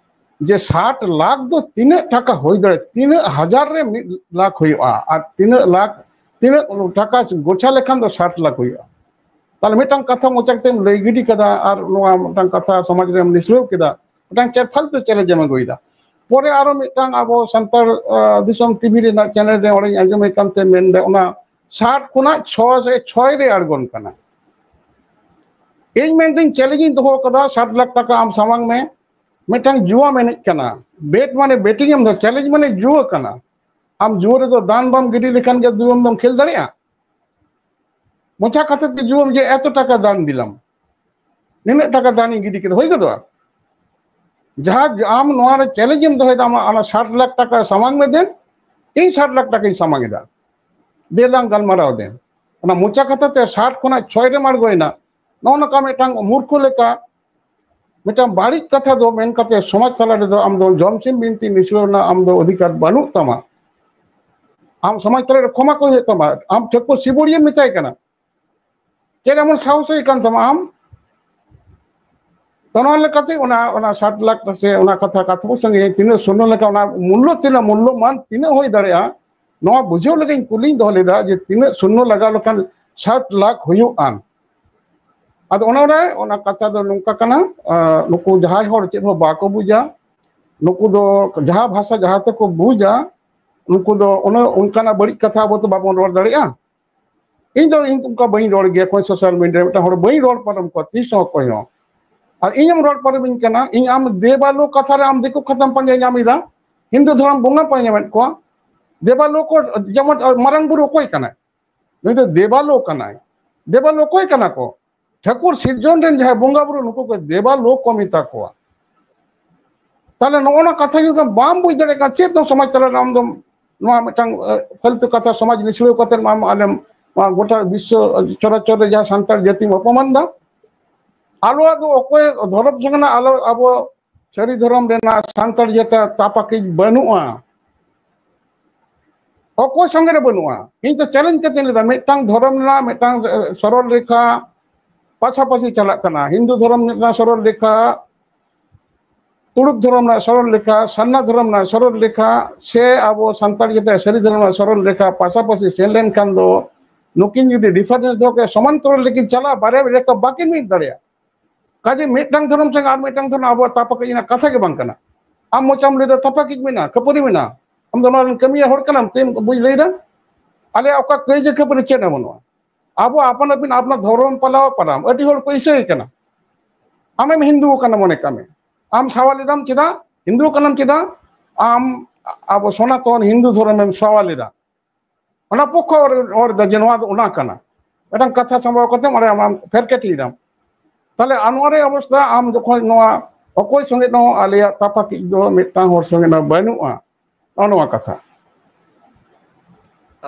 ᱡᱮ ᱥᱟᱴ ᱞᱟᱠᱷ ᱫᱚ ᱛᱤᱱᱟᱹᱜ ᱴᱟᱠᱟ ᱦᱩᱭ ᱫᱟᱲᱮᱭᱟᱜᱼᱟ, ᱛᱤᱱᱟᱹᱜ ᱦᱟᱡᱟᱨ ᱨᱮ ᱢᱤᱫ ᱞᱟᱠᱷ ᱦᱩᱭᱩᱜᱼᱟ, ᱟᱨ ᱛᱤᱱᱟᱹᱜ ᱞᱟᱠᱷ, ᱛᱤᱱᱟᱹᱜ ᱴᱟᱠᱟ ᱜᱚᱪᱷᱟ ᱞᱮᱠᱷᱟᱱ ᱫᱚ ᱥᱟᱴ ᱞᱟᱠᱷ ᱦᱩᱭᱩᱜᱼᱟ? ᱛᱟᱦᱞᱮ ᱢᱤᱫᱴᱟᱝ ᱠᱟᱛᱷᱟ ᱢᱚᱪᱟ ᱠᱟᱛᱮᱢ ᱞᱟᱹᱭ ᱜᱤᱰᱤ ᱠᱟᱫᱟ, ᱟᱨ ᱱᱚᱣᱟ ᱢᱤᱫᱴᱟᱝ ᱠᱟᱛᱷᱟ ᱥᱚᱢᱟᱡᱽ ᱨᱮᱢ ᱱᱤᱥᱲᱟᱹᱣ ᱠᱮᱫᱟ, ᱢᱤᱫᱴᱟᱝ ᱪᱮᱫ ᱯᱷᱟᱞᱛᱩ ᱪᱮᱞᱮᱧᱡᱽ ᱮᱢ ᱟᱹᱜᱩᱭᱮᱫᱟ᱾ ᱯᱚᱨᱮ ᱟᱨᱚ ᱢᱤᱫᱴᱟᱝ ᱟᱵᱚ ᱥᱟᱱᱛᱟᱲ, ᱟᱸ, ᱫᱤᱥᱚᱢ ᱴᱤᱵᱷᱤ ᱨᱮᱱᱟᱜ ᱪᱮᱱᱮᱞ ᱨᱮ ᱚᱸᱰᱮᱧ ᱟᱸᱡᱚᱢᱮᱫ ᱠᱟᱱ ᱛᱮ ᱢᱮᱱᱫᱟ, ᱚᱱᱟ ᱥᱟᱴ ᱠᱷᱚᱱᱟᱜ ᱪᱷᱚ ᱥᱮ ᱪᱷᱚᱭ ᱨᱮ ᱟᱬᱜᱚᱱ ᱠᱟᱱᱟ᱾ ᱤᱧ ᱢᱮᱱᱫᱟᱹᱧ, ᱪᱮᱞᱮᱧᱡᱽ ᱤᱧ ᱫᱚᱦᱚ ᱠᱟᱫᱟ, ᱥᱟᱴ ᱞᱟᱠᱷ ᱴᱟᱠᱟ ᱟᱢ ᱥᱟᱢᱟᱝ ᱢᱮ, ᱢᱤᱫᱴᱟᱝ ᱡᱩᱣᱟᱢ ᱮᱱᱮᱡ ᱠᱟᱱᱟ, ᱵᱮᱴ ᱢᱟᱱᱮ ᱵᱮᱴᱤᱝ ᱮᱢ ᱫᱚ, ᱪᱮᱞᱮᱧᱡᱽ ᱢᱟᱱᱮ ᱡᱩᱣᱟᱹ ᱠᱟᱱᱟ᱾ ᱟᱢ ᱡᱩᱣᱟᱹ ᱨᱮᱫᱚ ᱫᱟᱱ ᱵᱟᱢ ᱜᱤᱰᱤ ᱞᱮᱠᱷᱟᱱ ᱜᱮ ᱡᱩᱣᱟᱹᱢ ᱫᱚᱢ ᱠᱷᱮᱞ ᱫᱟᱲᱮᱭᱟᱜᱼᱟ? ᱢᱚᱪᱟ ᱠᱟᱛᱷᱟ ᱛᱮ ᱡᱩᱣᱟᱹᱢ ᱡᱮ ᱮᱛᱚ ᱴᱟᱠᱟ ᱫᱟᱱ ᱫᱤᱞᱟᱢ, ᱱᱤᱱᱟᱹᱜ ᱴᱟᱠᱟ ᱫᱟᱱ ᱤᱧ ᱜᱤᱰᱤ ᱠᱮᱫᱟ, ᱦᱩᱭ ᱜᱚᱫᱚᱜᱼᱟ? ᱡᱟᱦᱟᱸ ᱟᱢ ᱱᱚᱣᱟ ᱨᱮ ᱪᱮᱞᱮᱧᱡᱽ ᱮᱢ ᱫᱚᱦᱚᱭᱮᱫᱟ, ᱟᱢᱟᱜ ᱚᱱᱟ ᱥᱟᱴ ᱞᱟᱠᱷ ᱴᱟᱠᱟ ᱥᱟᱢᱟᱝ ᱢᱮ ᱫᱮᱱ, ᱤᱧ ᱥᱟᱴ ᱞᱟᱠᱷ ᱴᱟᱠᱟᱧ ᱥᱟᱢᱟᱝ ᱮᱫᱟ, ᱫᱮᱞᱟᱝ ᱜᱟᱞᱢᱟᱨᱟᱣ ᱫᱮᱱ᱾ ᱚᱱᱟ ᱢᱚᱪᱟ ᱠᱟᱛᱷᱟ ᱛᱮ ᱥᱟᱴ ᱠᱷᱚᱱᱟᱜ ᱪᱷᱚᱭ ᱨᱮᱢ ᱟᱬᱜᱚᱭᱮᱱᱟ, ᱱᱚᱜᱼᱚ ᱱᱚᱝᱠᱟ ᱢᱤᱫᱴᱟᱝ ᱢᱩᱨᱠᱷᱚ ᱞᱮᱠᱟ ᱢᱤᱫᱴᱟᱝ ᱵᱟᱹᱲᱤᱡ ᱠᱟᱛᱷᱟ ᱫᱚ ᱢᱮᱱ ᱠᱟᱛᱮ ᱥᱚᱢᱟᱡᱽ ᱛᱟᱞᱟ ᱨᱮᱫᱚ ᱟᱢ ᱫᱚ ᱡᱚᱢ ᱥᱤᱢ ᱵᱤᱱᱛᱤ ᱱᱤᱥᱲᱟᱹᱣ ᱨᱮᱱᱟᱜ ᱟᱢ ᱫᱚ ᱚᱫᱷᱤᱠᱟᱨ ᱵᱟᱹᱱᱩᱜ ᱛᱟᱢᱟ᱾ ᱟᱢ ᱥᱚᱢᱟᱡᱽ ᱛᱟᱞᱟᱨᱮ ᱠᱷᱚᱢᱟ ᱠᱚ ᱦᱩᱭᱩᱜ ᱛᱟᱢᱟ᱾ ᱟᱢ ᱴᱷᱟᱹᱠᱩᱨ ᱥᱤᱵᱩᱲᱤᱭᱟᱹᱢ ᱢᱮᱛᱟᱭ ᱠᱟᱱᱟ, ᱪᱮᱫ ᱮᱢᱚᱱ ᱥᱟᱦᱚᱥ ᱦᱩᱭ ᱠᱟᱱ ᱛᱟᱢᱟ ᱟᱢ? ᱛᱚ ᱱᱚᱣᱟ ᱞᱮᱠᱟᱛᱮ ᱚᱱᱟ, ᱚᱱᱟ ᱥᱟᱴ ᱞᱟᱠᱷ ᱥᱮ ᱚᱱᱟ ᱠᱟᱛᱷᱟ, ᱠᱟᱛᱷᱟ ᱵᱚ ᱥᱚᱸᱜᱮ ᱛᱤᱱᱟᱹᱜ ᱥᱩᱱᱱᱚ ᱞᱮᱠᱟ, ᱚᱱᱟ ᱢᱩᱞᱞᱚ ᱛᱤᱱᱟᱹᱜ ᱢᱩᱞᱞᱚ ᱢᱟᱱ ᱛᱤᱱᱟᱹᱜ ᱦᱩᱭ ᱫᱟᱲᱮᱭᱟᱜᱼᱟ, ᱱᱚᱣᱟ ᱵᱩᱡᱷᱟᱹᱣ ᱞᱟᱹᱜᱤᱫ ᱤᱧ ᱠᱩᱞᱤᱧ ᱫᱚᱦᱚ ᱞᱮᱫᱟ ᱡᱮ ᱛᱤᱱᱟᱹᱜ ᱥᱩᱱᱱᱚ ᱞᱟᱜᱟᱣ ᱞᱮᱠᱷᱟᱱ ᱥᱟᱴ ᱞᱟᱠᱷ ᱦᱩᱭᱩᱜ ᱟᱱ᱾ ᱟᱫᱚ ᱚᱱᱟ ᱨᱮ ᱚᱱᱟ ᱠᱟᱛᱷᱟ ᱫᱚ ᱱᱚᱝᱠᱟ ᱠᱟᱱᱟ, ᱟᱸ, ᱱᱩᱠᱩ ᱡᱟᱦᱟᱸᱭ ᱦᱚᱲ ᱪᱮᱫ ᱦᱚᱸ ᱵᱟᱠᱚ ᱵᱩᱡᱟ, ᱱᱩᱠᱩ ᱫᱚ ᱡᱟᱦᱟᱸ ᱵᱷᱟᱥᱟ ᱡᱟᱦᱟᱸ ᱛᱮᱠᱚ ᱵᱩᱡᱟ, ᱩᱱᱠᱩ ᱫᱚ ᱚᱱᱮ ᱚᱱᱠᱟᱱᱟᱜ ᱵᱟᱹᱲᱤᱡ ᱠᱟᱛᱷᱟ ᱟᱵᱚ ᱛᱚ ᱵᱟᱵᱚᱱ ᱨᱚᱲ ᱫᱟᱲᱮᱭᱟᱜᱼᱟ᱾ ᱤᱧ ᱫᱚ ᱤᱧ ᱚᱱᱠᱟ ᱵᱟᱹᱧ ᱨᱚᱲ ᱜᱮᱭᱟ, ᱚᱠᱚᱭ ᱥᱳᱥᱟᱞ ᱢᱤᱰᱤᱭᱟ ᱨᱮ ᱢᱤᱫᱴᱟᱝ ᱦᱚᱲ ᱵᱟᱹᱧ ᱨᱚᱲ ᱯᱟᱨᱚᱢ ᱠᱚᱣᱟ ᱛᱤᱥ ᱦᱚᱸ ᱚᱠᱚᱭ ᱦᱚᱸ᱾ ᱟᱨ ᱤᱧᱮᱢ ᱨᱚᱲ ᱯᱟᱨᱚᱢᱤᱧ ᱠᱟᱱᱟ, ᱤᱧ ᱟᱢ ᱫᱮᱵᱟᱞᱳ ᱠᱟᱛᱷᱟ ᱨᱮ ᱟᱢ ᱫᱤᱠᱩ ᱠᱟᱛᱷᱟᱢ ᱯᱟᱸᱡᱟ ᱧᱟᱢ ᱮᱫᱟ, ᱦᱤᱱᱫᱩ ᱫᱷᱚᱨᱚᱢ ᱵᱚᱸᱜᱟ ᱯᱟᱸᱡᱟ ᱧᱟᱢᱮᱫ ᱠᱚᱣᱟ᱾ ᱫᱮᱵᱟᱞᱳ ᱠᱚ ᱡᱮᱢᱚᱱ ᱢᱟᱨᱟᱝ ᱵᱩᱨᱩ ᱚᱠᱚᱭ ᱠᱟᱱᱟᱭ? ᱱᱩᱭ ᱫᱚ ᱫᱮᱵᱟᱞᱳ ᱠᱟᱱᱟᱭ᱾ ᱫᱮᱵᱟᱞᱳ ᱚᱠᱚᱭ ᱠᱟᱱᱟ ᱠᱚ? ᱴᱷᱟᱹᱠᱩᱨ ᱥᱤᱨᱡᱚᱱ ᱨᱮᱱ ᱡᱟᱦᱟᱸᱭ ᱵᱚᱸᱜᱟ ᱵᱩᱨᱩ, ᱱᱩᱠᱩ ᱠᱚ ᱫᱮᱵᱟᱞᱳ ᱠᱚ ᱢᱮᱛᱟ ᱠᱚᱣᱟ᱾ ᱛᱟᱦᱞᱮ ᱱᱚᱜᱼᱚ ᱱᱚᱣᱟ ᱠᱟᱛᱷᱟ ᱡᱩᱫᱤ ᱵᱟᱢ ᱵᱩᱡᱽ ᱫᱟᱲᱮᱭᱟᱜ ᱠᱟᱱᱟ, ᱪᱮᱫ ᱫᱚ ᱥᱚᱢᱟᱡᱽ ᱛᱟᱞᱟᱨᱮ ᱟᱢ ᱫᱚᱢ ᱱᱚᱣᱟ ᱢᱤᱫᱴᱟᱝ, ᱮ, ᱯᱷᱟᱹᱞᱛᱩ ᱠᱟᱛᱷᱟ ᱥᱚᱢᱟᱡᱽ ᱱᱤᱥᱲᱟᱹᱣ ᱠᱟᱛᱮ ᱟᱢ ᱟᱞᱮᱢ ᱱᱚᱣᱟ ᱜᱚᱴᱟ ᱵᱤᱥᱥᱚ ᱪᱚᱨᱟᱪᱚᱨ ᱨᱮ ᱡᱟᱦᱟᱸ ᱥᱟᱱᱛᱟᱲ ᱡᱟᱹᱛᱤᱢ ᱚᱯᱚᱢᱟᱱ ᱫᱟ? ᱟᱞᱚᱣᱟᱜ ᱫᱚ ᱚᱠᱚᱭ ᱫᱷᱚᱨᱚᱢ ᱥᱚᱸᱜᱮ ᱱᱟᱜ ᱟᱞᱚ ᱟᱵᱚ ᱥᱟᱹᱨᱤ ᱫᱷᱚᱨᱚᱢ ᱨᱮᱱᱟᱜ ᱥᱟᱱᱛᱟᱲ ᱡᱟᱹᱛᱟᱹ ᱛᱟᱯᱟᱠᱤᱡ ᱵᱟᱹᱱᱩᱜᱼᱟ᱾ ᱚᱠᱚᱭ ᱥᱚᱸᱜᱮ ᱨᱮ ᱵᱟᱹᱱᱩᱜᱼᱟ᱾ ᱤᱧ ᱫᱚ ᱪᱮᱞᱮᱧᱡᱽ ᱠᱟᱛᱮᱧ ᱞᱟᱹᱭᱫᱟ, ᱢᱤᱫᱴᱟᱝ ᱫᱷᱚᱨᱚᱢ ᱨᱮᱱᱟᱜ ᱢᱤᱫᱴᱟᱝ, ᱮ, ᱥᱚᱨᱚᱞ ᱨᱮᱠᱷᱟ, ᱯᱟᱥᱟᱯᱟᱥᱤ ᱪᱟᱞᱟᱜ ᱠᱟᱱᱟ᱾ ᱦᱤᱱᱫᱩ ᱫᱷᱚᱨᱚᱢ ᱨᱮᱱᱟᱜ ᱥᱚᱨᱚᱞ ᱨᱮᱠᱷᱟ, ᱛᱩᱲᱩᱠ ᱫᱷᱚᱨᱚᱢ ᱨᱮᱱᱟᱜ ᱥᱚᱨᱚᱞ ᱨᱮᱠᱷᱟ, ᱥᱟᱨᱱᱟ ᱫᱷᱚᱨᱚᱢ ᱨᱮᱱᱟᱜ ᱥᱚᱨᱚᱞ ᱨᱮᱠᱷᱟ, ᱥᱮ ᱟᱵᱚ ᱥᱟᱱᱛᱟᱲ ᱡᱟᱹᱛᱤᱭᱟᱜ ᱥᱟᱹᱨᱤ ᱫᱷᱚᱨᱚᱢ ᱨᱮᱱᱟᱜ ᱥᱚᱨᱚᱞ ᱨᱮᱠᱷᱟ ᱯᱟᱥᱟᱯᱟᱥᱤ ᱥᱮᱱ ᱞᱮᱱᱠᱷᱟᱱ ᱫᱚ ᱱᱩᱠᱤᱱ ᱡᱩᱫᱤ ᱰᱤᱯᱷᱟᱨᱮᱱᱥ ᱫᱚᱦᱚ ᱠᱮ ᱥᱚᱢᱟᱱᱛᱚᱨᱚᱞ ᱨᱮᱠᱤᱱ ᱪᱟᱞᱟᱜᱼᱟ, ᱵᱟᱨᱭᱟ ᱨᱮᱠᱷᱟ ᱵᱟᱹᱠᱤᱱ ᱢᱤᱫ ᱫᱟᱲᱮᱭᱟᱜᱼᱟ᱾ ᱠᱟᱡᱮ ᱢᱤᱫᱴᱟᱝ ᱫᱷᱚᱨᱚᱢ ᱥᱚᱸᱜᱮ ᱟᱨ ᱢᱤᱫᱴᱟᱝ ᱫᱷᱚᱨᱚᱢ ᱟᱵᱚᱣᱟᱜ ᱛᱟᱯᱟᱠᱤᱡ ᱨᱮᱱᱟᱜ ᱠᱟᱛᱷᱟ ᱜᱮ ᱵᱟᱝ ᱠᱟᱱᱟ᱾ ᱟᱢ ᱢᱚᱪᱟᱢ ᱞᱟᱹᱭᱫᱟ ᱛᱟᱯᱟᱠᱤᱡ ᱢᱮᱱᱟᱜᱼᱟ, ᱠᱷᱟᱹᱯᱟᱹᱨᱤ ᱢᱮᱱᱟᱜᱼᱟ, ᱟᱢ ᱫᱚ ᱱᱚᱣᱟ ᱨᱮᱱ ᱠᱟᱹᱢᱤᱭᱟᱹ ᱦᱚᱲ ᱠᱟᱱᱟᱢ, ᱪᱮᱫ ᱮᱢ ᱵᱩᱡᱽ ᱞᱟᱹᱭᱫᱟ? ᱟᱞᱮᱭᱟᱜ ᱚᱠᱟ ᱠᱟᱹᱭᱡᱟᱹ ᱠᱷᱟᱹᱯᱟᱹᱨᱤ ᱪᱮᱫ ᱦᱚᱸ ᱵᱟᱹᱱᱩᱜᱼᱟ᱾ ᱟᱵᱚ ᱟᱯᱟᱱ ᱟᱹᱯᱤᱱ ᱟᱯᱱᱟᱨ ᱫᱷᱚᱨᱚᱢ ᱯᱟᱞᱟᱣ ᱯᱟᱞᱟᱣ᱾ ᱟᱹᱰᱤ ᱦᱚᱲ ᱠᱚ ᱤᱥᱟᱹᱭ ᱠᱟᱱᱟ, ᱟᱢᱮᱢ ᱦᱤᱱᱫᱩ ᱠᱟᱱᱟ ᱢᱚᱱᱮ ᱠᱟᱜ ᱢᱮ, ᱟᱢ ᱥᱟᱣᱟᱞ ᱮᱫᱟᱢ ᱪᱮᱫᱟᱜ? ᱦᱤᱱᱫᱩ ᱠᱟᱱᱟᱢ ᱪᱮᱫᱟᱜ? ᱟᱢ ᱟᱵᱚ ᱥᱚᱱᱟᱛᱚᱱ ᱦᱤᱱᱫᱩ ᱫᱷᱚᱨᱚᱢᱮᱢ ᱥᱟᱣᱟᱞ ᱮᱫᱟ᱾ ᱚᱱᱟ ᱯᱚᱠᱠᱷᱚ ᱨᱚᱲ ᱮᱫᱟ ᱡᱮ ᱱᱚᱣᱟ ᱫᱚ ᱚᱱᱟ ᱠᱟᱱᱟ᱾ ᱢᱤᱫᱴᱟᱝ ᱠᱟᱛᱷᱟ ᱥᱟᱢᱵᱟᱣ ᱠᱟᱛᱮ ᱚᱸᱰᱮ ᱟᱢ, ᱟᱢ ᱯᱷᱮᱨᱠᱮᱴ ᱮᱫᱟᱢ᱾ ᱛᱟᱦᱞᱮ ᱟᱨ ᱱᱚᱣᱟ ᱨᱮᱭᱟᱜ ᱚᱵᱚᱥᱛᱷᱟ ᱟᱢ ᱡᱚᱠᱷᱚᱱ ᱱᱚᱣᱟ ᱚᱠᱚᱭ ᱥᱚᱸᱜᱮ ᱦᱚᱸ ᱟᱞᱮᱭᱟᱜ ᱛᱟᱯᱟᱠᱤᱡ ᱫᱚ ᱢᱤᱫᱴᱟᱝ ᱦᱚᱲ ᱥᱚᱸᱜᱮ ᱦᱚᱸ ᱵᱟᱹᱱᱩᱜᱼᱟ, ᱱᱚᱜᱼᱚ ᱱᱚᱣᱟ ᱠᱟᱛᱷᱟ᱾